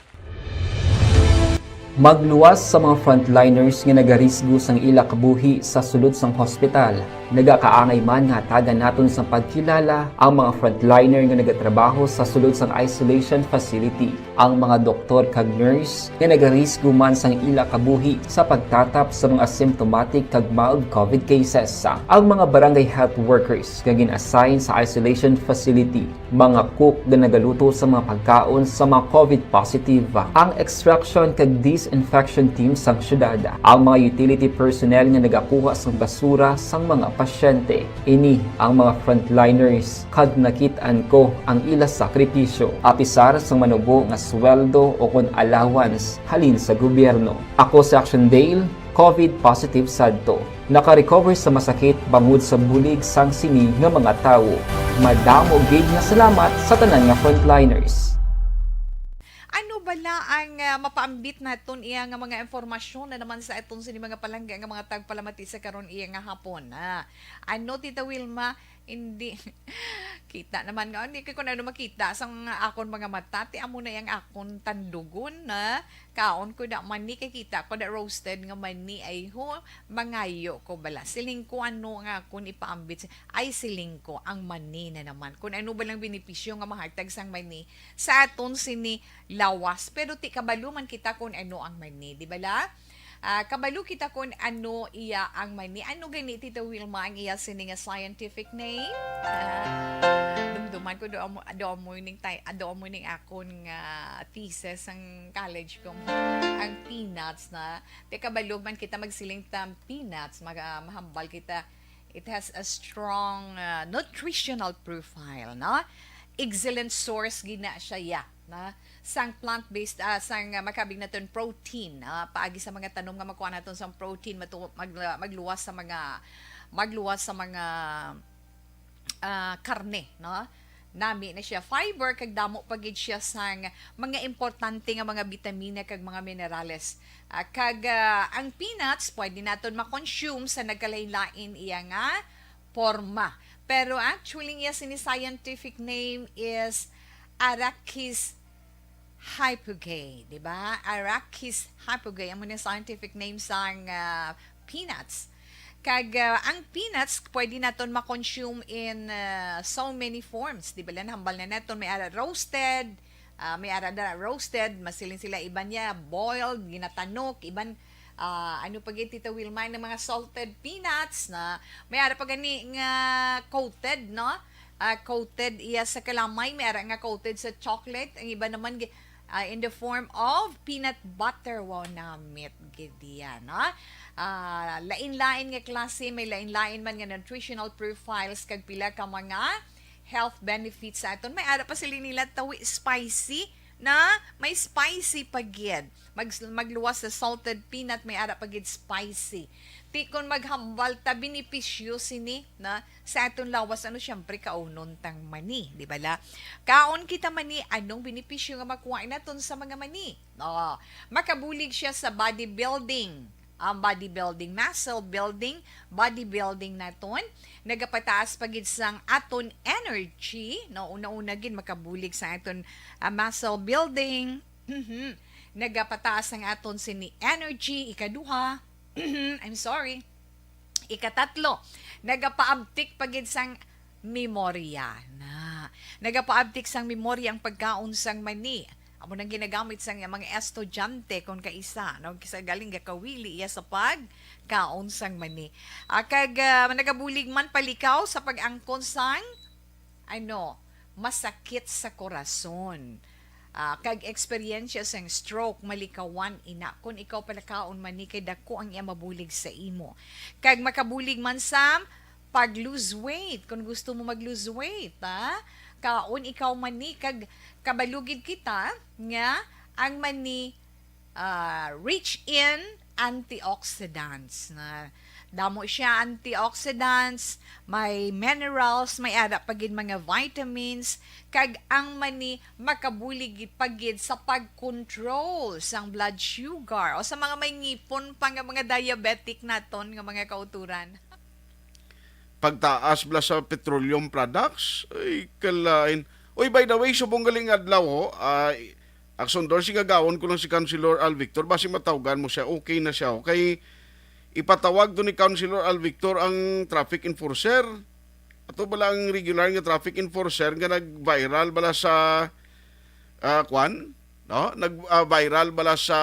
Magluwas sa mga frontliners nga nagarisgo sang ila kabuhi sa sulod sang hospital. Nagakaangay man nga hatagan naton sang pagkilala ang mga frontliner nga nagatrabaho sa sulod sang isolation facility, ang mga doktor kag nurse nga nagarisgo man sang ila kabuhi sa pagtatap sa mga asymptomatic kag mild covid cases, ang mga barangay health workers nga gin-assign sa isolation facility, mga cook nga nagaluto sa mga pagkaon sa mga covid positive, ang extraction kag disinfection team sang syudad, ang mga utility personnel nga nagakuha sang basura sang mga pasyente. Ini ang mga frontliners, kag nakit-an ko ang ila sakripisyo. Apisar sang manubo nga sweldo o kon allowance halin sa gobyerno. Ako si Action Dale, covid positive sadto. Naka-recover sa masakit bangod sa bulig sang sini nga mga tawo. Madamo gid nga salamat sa tanan nga frontliners. Ano bala ang, ah, mapaambit naton iya nga mga impormasyon na naman sa aton sini mga palangga nga mga tagpalamati sa karon iya nga hapon? Ah, ano, Tita Wilma, Hindi. Kita naman nga, hindi ko na ano makita sa mga akon mga mata. Ti amo na yang akon tandugon na kaon ko da mani, kay kita ko da roasted nga mani. Ay ho, mangayo ko bala. Siling ko ano nga akon ipaambit. Ay, siling ko, ang mani na naman. Kung ano ba lang benepisyo nga mahatag sang mani sa aton sini lawas. Pero ti kabalo man kita kung ano ang mani, di ba la? Ah, kabalo kita kung ano iya ang mani. Ano gani, Tita Wilma, ang iya sini nga scientific name? Ah, dumduman ko doon mo, doon mo ning tay, ah, doon mo ning akon nga thesis ang college ko. Ang peanuts na. Te kabalo man kita magsiling tam peanuts, mag, ah, mahambal kita. It has a strong, ah, nutritional profile, no? Excellent source gina siya, ya, na sang plant-based, ah, sang, ah, makabig naton protein, ah, paagi sa mga tanom nga makuha naton sang protein, matu-, mag-, magluwas sa mga, magluwas sa mga, ah, karne, no? Nami na siya fiber, kag damo pa gid siya sang mga importante nga mga bitamina kag mga minerales. Ah, kag, ah, ang peanuts pwede naton ma-consume sa nagkalain-lain iya nga porma. Pero actually, iya sini scientific name is Arachis hypogae, di ba? Arachis hypogae, amo ni scientific name sang, ah, peanuts. Kag, ah, ang peanuts, pwede naton ma-consume in, ah, so many forms. Di ba, lan hambal na naton, may ara roasted, ah, may ara na roasted, masiling sila, iban niya boiled, ginatanok, iban, ah, ano pa gid, Tita Wilma, ng mga salted peanuts na may ara pa gani nga coated, no? Ah, coated iya sa kalamay, may ara nga coated sa chocolate, ang iba naman gi-, ah, in the form of peanut butter. Wow, namit gid iya, no? Ah, lain-lain nga klase, may lain-lain man nga nutritional profiles kag pila ka mga health benefits sa aton. May ara pa sila nila tawi spicy, na may spicy pa gid. Mag-, magluwas sa salted peanut, may ara pa gid spicy. Ti kon maghambal ta, benepisyo sini na sa aton lawas, ano, siyempre, kaunon tang mani, di ba la? Kaon kita mani, anong benepisyo nga makuha naton sa mga mani? Oh, makabulig siya sa body building. Ang body building, muscle building, body building naton, nagapataas pa gid sang aton energy, no? Una-una gid makabulig sa aton, ah, muscle building. Mhm. Nagapataas ang aton sini energy, ikaduha. I'm sorry. Ikatatlo, nagapaabtik pa gid sang memorya na. Nagapaabtik sang memorya ang pagkaon sang mani. Amo nang ginagamit sang mga estudyante kon kaisa, no? Kisa galing gakawili iya sa pagkaon sang mani. Ah, kag, ah, nagabulig man palikaw sa pag-angkon sang, ano, masakit sa korason. Ah, kag eksperyensya sang stroke, malikawan ina kon ikaw palakaon mani kay dako ang iya mabulig sa imo. Kag makabulig man sa pag-lose weight, kung gusto mo mag-lose weight, ha? Kaon ikaw mani, kag kabalugid kita nga ang mani, ah, rich in antioxidants. Na damo siya antioxidants, may minerals, may ara pa gid mga vitamins, kag ang mani makabulig pa gid sa pag-control sang blood sugar o sa mga may ngipon pa nga mga diabetic naton nga mga kauturan. Pagtaas bala sa petroleum products, ay, kalain. Uy, by the way, subong galing adlaw, ho, ah, Aksondor, si gagawon ko lang si Councilor Al Victor, basi matawgan mo siya, okay na siya, ho. Kay ipatawag to ni Councilor Al Victor ang traffic enforcer. Ato bala ang regular nga traffic enforcer nga nag-viral bala sa, ah, kwan? No? Nag, ah, viral bala sa,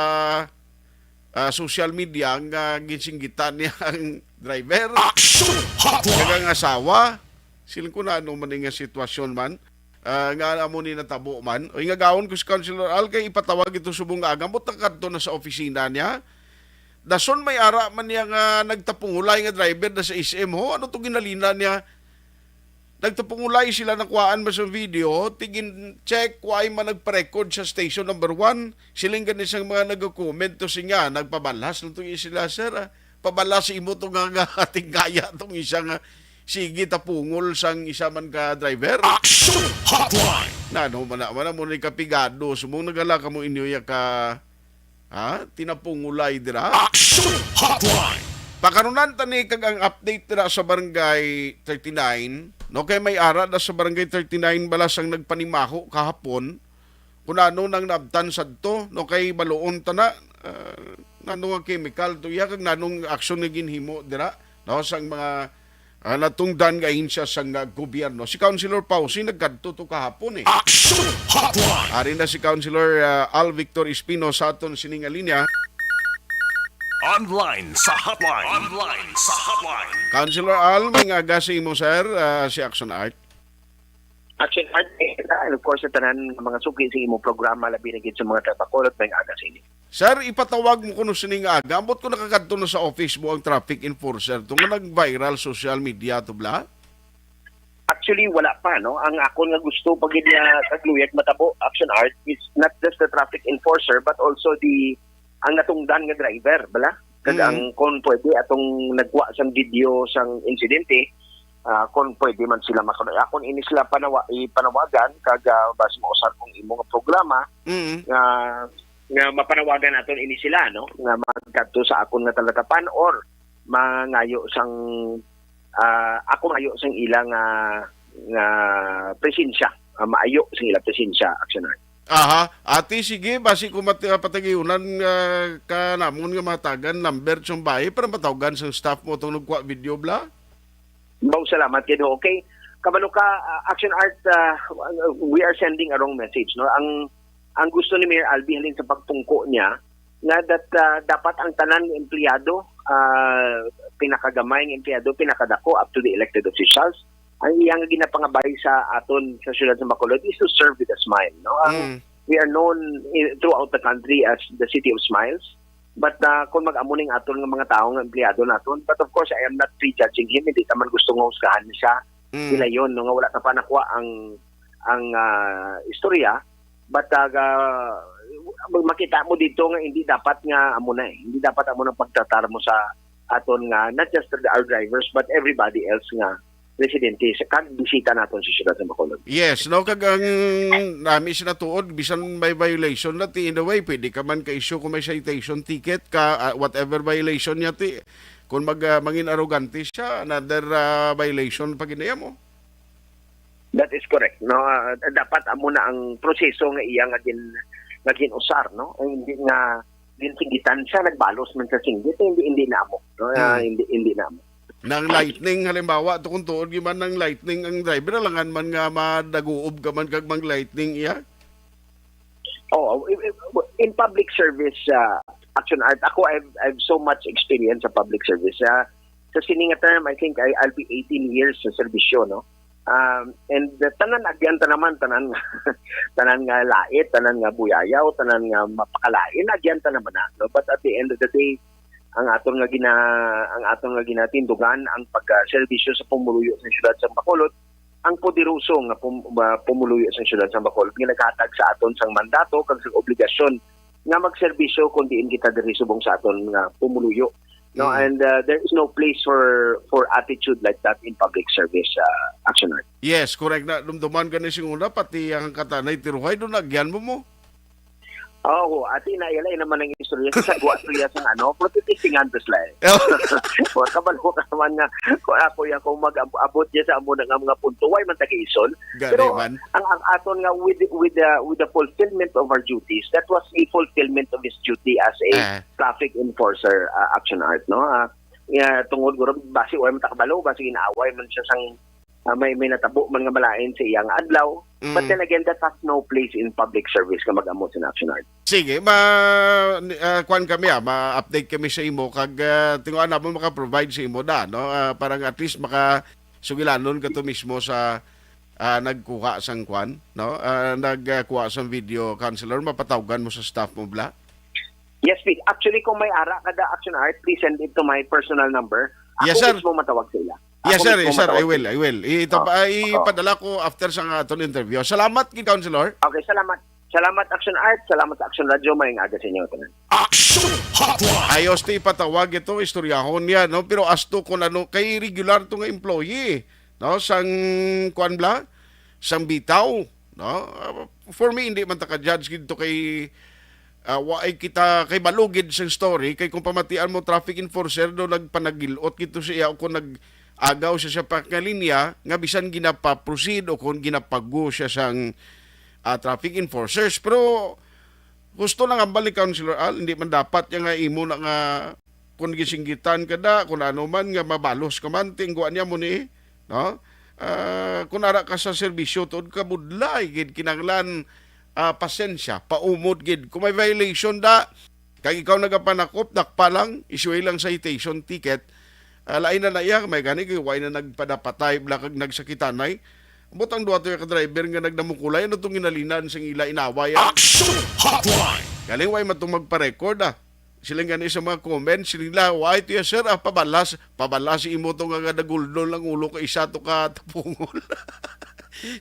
ah, social media nga ginsinggitan niya ang driver. Action Hotline! Kag ang asawa, siling ko na ano man nga sitwasyon man, ah, nga amo ni natabo man. O, ingagawon ko si Councilor Al kay ipatawag ito subong nga aga. Ambot nakadto na sa opisina niya. Dason may ara man niya nga nagtapungulay nga driver na sa S M, ho. Ano to ginalina niya? Nagtapungulay sila, nakuhaan man sa video, tigin check, why man nagpa-record sa station number one. Siling gani sang mga nagkomento siya, nagpabalhas lang to sila, sir, ah. Pabalhas sa imo to nga, nga tingkaya tong isa nga sige tapungol sang isa man ka driver. Action Hotline! Na, ano man na, man na mo ni kapigado, sumong nagala ka mo inyo ya ka, ha? Tinapungulay dira. Action Hotline! Pakarunan ta ni kag ang update dira sa Barangay thirty-nine, No, kay may ara na sa Barangay thirty-nine bala sang nagpanimaho kahapon, kung ano nang naabtan sadto, no, kay baluon ta na, ah, nano nga chemical to iya, kag nanong aksyon nga ginhimo dira, no, sang mga, ah, natungdan nga ahensya sang, ah, gobyerno. Si Councilor Pausi nagkadto to kahapon, eh. Action Hotline! Ari na si Councilor, ah, Al Victor Espino sa aton sining nga linya. Online sa hotline. Online sa hotline. Councilor Al, may nga aga sa imo, sir, ah, si Action Art. Action Art, eh, and of course, sa tanan nga mga suki sa imong programa, labi na gid sa mga taga-Bacolod, may aga sa inyo. Sir, ipatawag mo kuno sining aga. Ambot ko nakakadto na sa office mo ang traffic enforcer to nga nag-viral social media to, bla? Actually, wala pa, no? Ang akon nga gusto pa gid nga kagluyag matabo, Action Art, is not just the traffic enforcer, but also the, ang natungdan nga driver, bala? Kag Mm. ang, kung pwede, atong nagwa sang video sang insidente, ah, kung pwede man sila maka-, akon ini sila panawa-, ipanawagan, kag, ah, basi mausar kong imo nga programa, Mm. nga, nga mapanawagan naton ini sila, no? Nga magkadto sa akon nga talatapan or mangayo sang, ah, ako mangayo sang ila nga, nga presensya, ah, maayo sang ila presensya, Action Art. Aha. Ati, sige, basi ko mat-, ah, patagayunan, ah, ka namon nga matagan number sang bayi para matawgan sang staff mo tong nagkuha video, bla? Mao, salamat gid, okay. Kabalo ka, ah, Action Art, ah, we are sending a wrong message, no? Ang, ang gusto ni Mayor Albi halin sa pagpungko niya, nga that, ah, dapat ang tanan nga empleyado, ah, pinakagamay nga empleyado, pinakadako, up to the elected officials, ang iyang ginapangabay sa aton sa siyudad sa Bacolod is to serve with a smile, no? Ang Mm. We are known in, throughout the country as the City of Smiles. But, ah, kung mag-amo ning aton nga mga tawo nga empleyado naton, but of course, I am not prejudging him. Hindi naman gusto nga husgahan siya. Mm. Nila yun, no, nga wala ta pa nakuha ang, ang, ah, istorya. But, ah, ga-, makita mo dito nga hindi dapat nga amo na eh. Hindi dapat amo nang pagtratar mo sa aton nga, not just our drivers, but everybody else nga residente sa, kag bisita naton sa siyudad sa Bacolod. Yes, no, kag ang nami sinatuod, bisan may violation na ti, in a way, pwede ka man ka-issue kung may citation ticket ka, ah, whatever violation niya ti, kung mag, ah, mangin arogante siya, another, ah, violation pa ginaya mo. That is correct, no? Ah, dapat amo na ang proseso nga iya nga gin-, nga gin-usar, no? Ay, hindi nga ginsingitan siya, nagbalos man sa singgit, hindi, hindi na amo, no? Ah, Hmm. hindi, hindi na amo. Nang lightning, halimbawa, to kung tuod gyud man nang lightning ang driver, alangan man nga madaguob ka man kag mang lightning iya? Oo, in, in, in public service, ah, Action Art, ako, I've, I've so much experience sa public service. Ah, sa sini nga term, I think I, I'll be eighteen years sa serbisyo, no? Um, and, uh, tanan, agyan ta naman, tanan nga, tanan nga lait, tanan nga buyayaw, tanan nga mapakalain, agyan ta naman na, no? But at the end of the day, ang aton nga gina-, ang aton nga ginatindugan, ang pagkaserbisyo sa pumuluyo sa siyudad sa Bacolod, ang poderoso nga pum-, ah, pumuluyo sa siyudad sa Bacolod nga naghatag sa aton sang mandato kag sang obligasyon nga magserbisyo, kun diin kita diri subong sa aton nga pumuluyo, no? Mm. And, uh, there is no place for, for attitude like that in public service, uh, Action Art. Yes, correct na. Dumduman gani sing una, pati ang katanay tiruhay, doon nagyan mo mo. Oo, ati na, yalay naman ang istorya. Sa gwa to ya sang ano, pero titistingan to sila eh. Wa, kabalo ka naman nga, kung ako yan, kung mag-abot niya sa amo na nga mga punto, why man taga-isol? Gani Pero man. ang, ang aton nga with, with the, with the fulfillment of our duties, that was a fulfillment of his duty as a Ah. traffic enforcer, ah, Action Art, no? Ah, nga tungod guro, basi wala man takabalo, basi inaaway man siya sang, ah, may, may natabo man nga malain sa iyang adlaw. But Mm. then again, that has no place in public service nga mag-amo sa Action Art. Sige, ma-, ah, kuwan kami, ah, ma-update kami sa imo kag, ah, tinguha namon maka-provide sa imo da, no? Ah, para nga at least maka sugilanon ka to mismo sa, ah, nagkuha sang kwan, no? Ah, nagkuha sang video, Counselor, mapatawgan mo sa staff mo, bla? Yes, please. Actually, kung may ara ka da Action Art, please send it to my personal number. Yes, Ako sir. mismo matawag sa ila. Yes, Ako sir. mismo Yes, sir. I matawag will. sa ila. I will. Ito Oh. pa, Oh. ipadala ko after sa aton interview. Salamat, Counselor. Okay, salamat. Salamat, Action Art. Salamat sa Action Radio. Maayong aga sa inyo tanan. Action Hotline. Ayos ti ipatawag ito, istoryahon niya, no? Pero as to kung ano, kay regular to nga employee, no? Sang, kuan bla? Sang bitaw, no? Ah, for me, hindi man ta ka-judge gid to kay, ah, wa ay kita kay balugid sang story, kay kung pamatian mo, traffic enforcer do nagpanagilot gid to siya, o kung nag-, agaw siya sa pagkalinya nga bisan ginapa-proceed o kung ginapago siya sang, ah, traffic enforcers. Pero gusto lang ang balik, Councilor Al, hindi man dapat niya nga imo na nga kung gisinggitan ka na, kung ano man nga mabalos ka man, tingguan niya mo ni, no? Ah, kung ara ka sa serbisyo, tuod ka budlay, gid kinahanglan, ah, pasensya, paumod gid. Kung may violation da, kag ikaw nagapanakop, dakpa lang, issue lang citation ticket. Ah, lain na na iya, may gani kay way na nagpadapatay, bla kag nagsakitanay. Ambot ang duha to ka driver nga nagdamukulay, ano tong ginalinan sang ila inaway, ah? Action Hotline! Galing way man tong magpa-record, ah. Sila gani sa mga comments, sila, "Why to ya, sir? Ah, pabalas, pabalas si imo to nga naguldo lang ulo ka isa to ka tapungol."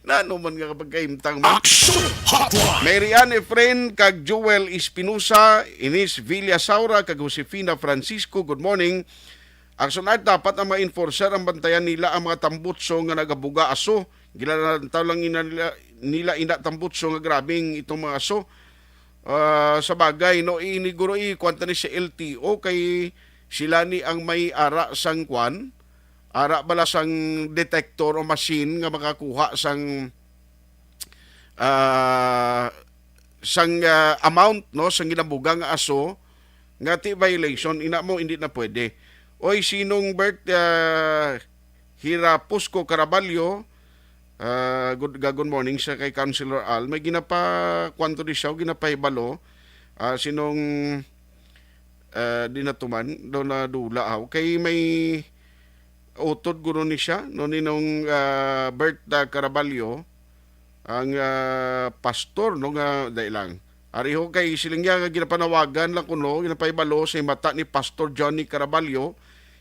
Nano man nga pagkaimtang mo? Action Hotline! Mary Ann Efren kag Joel Espinosa, Ines Villasaura kag Josefina Francisco, good morning. Action Art, dapat ang mga enforcer ang bantayan nila ang mga tambutso nga nagabuga aso. Gilalantaw lang ina nila, nila ina tambutso nga grabing itong mga aso. Ah, sa bagay, no, ini guro, i-, kuwan ta ni sa L T O kay sila ni ang may ara sang kuwan, ara bala sang detector o machine nga makakuha sang, ah, sang, ah, amount, no, sang ginabuga nga aso nga ti violation, ina mo, hindi na pwede. Oy, sinong Bert, ah, Hirapusco Caraballo, ah, good, ga-, good morning sa kay Councilor Al. May ginapa, kwanto di siya, ginapahibalo, ah, sinong, ah, di na tuman, do na dula, ha. Kay may utod guro ni siya, no, ninong, ah, Bert, ah, Caraballo, ang, ah, pastor, no, nga, dahil lang. Ariho kay siling niya nga ginapanawagan lang kuno, ginapahibalo sa mata ni Pastor Johnny Caraballo.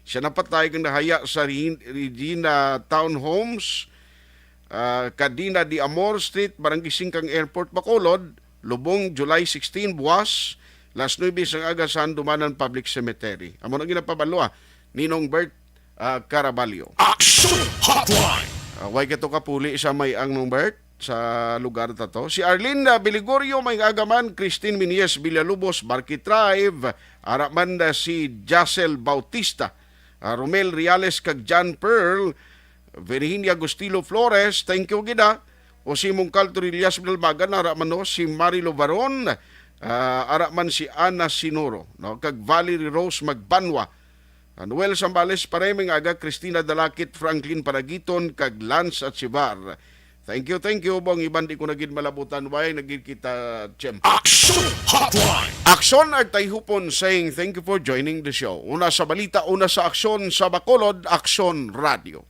Siya napatay kang nahaya sa Re-, Regina Townhomes, ah, Cadena de Amor Street, Barangay Singkang Airport, Bacolod, Lubong, July sixteen, buwas, las nuebe sang aga sa Handumanan Public Cemetery. Amo na ginapabalo, ah, Ninong Bert, ah, Caraballo. Action Hotline! Ah, way ka to kapuli sa may ang Nong Bert sa lugar ta to. Si Arlinda Biligorio, may agaman, Christine Minies Villalobos, Barkit Drive, ara man na si Jacel Bautista, ah, Romel Reales kag John Pearl, Virginia Agustilo Flores, thank you gid, ah. O si Mungkal Torillas Binalbagan, ara man, no, si Marilo Baron, ah, ara man si Ana Sinoro, no, kag Valerie Rose Magbanwa. Ah, Noel Sambales, Paremeng Aga, Cristina Dalakit, Franklin Paragiton, kag Lance Achivar. Thank you, thank you. Bong iban di ko na gid malabutan, way na gid kita tiyempo. Action Hotline! Action Artay Hupon saying thank you for joining the show. Una sa balita, una sa aksyon sa Bacolod, Aksyon Radio.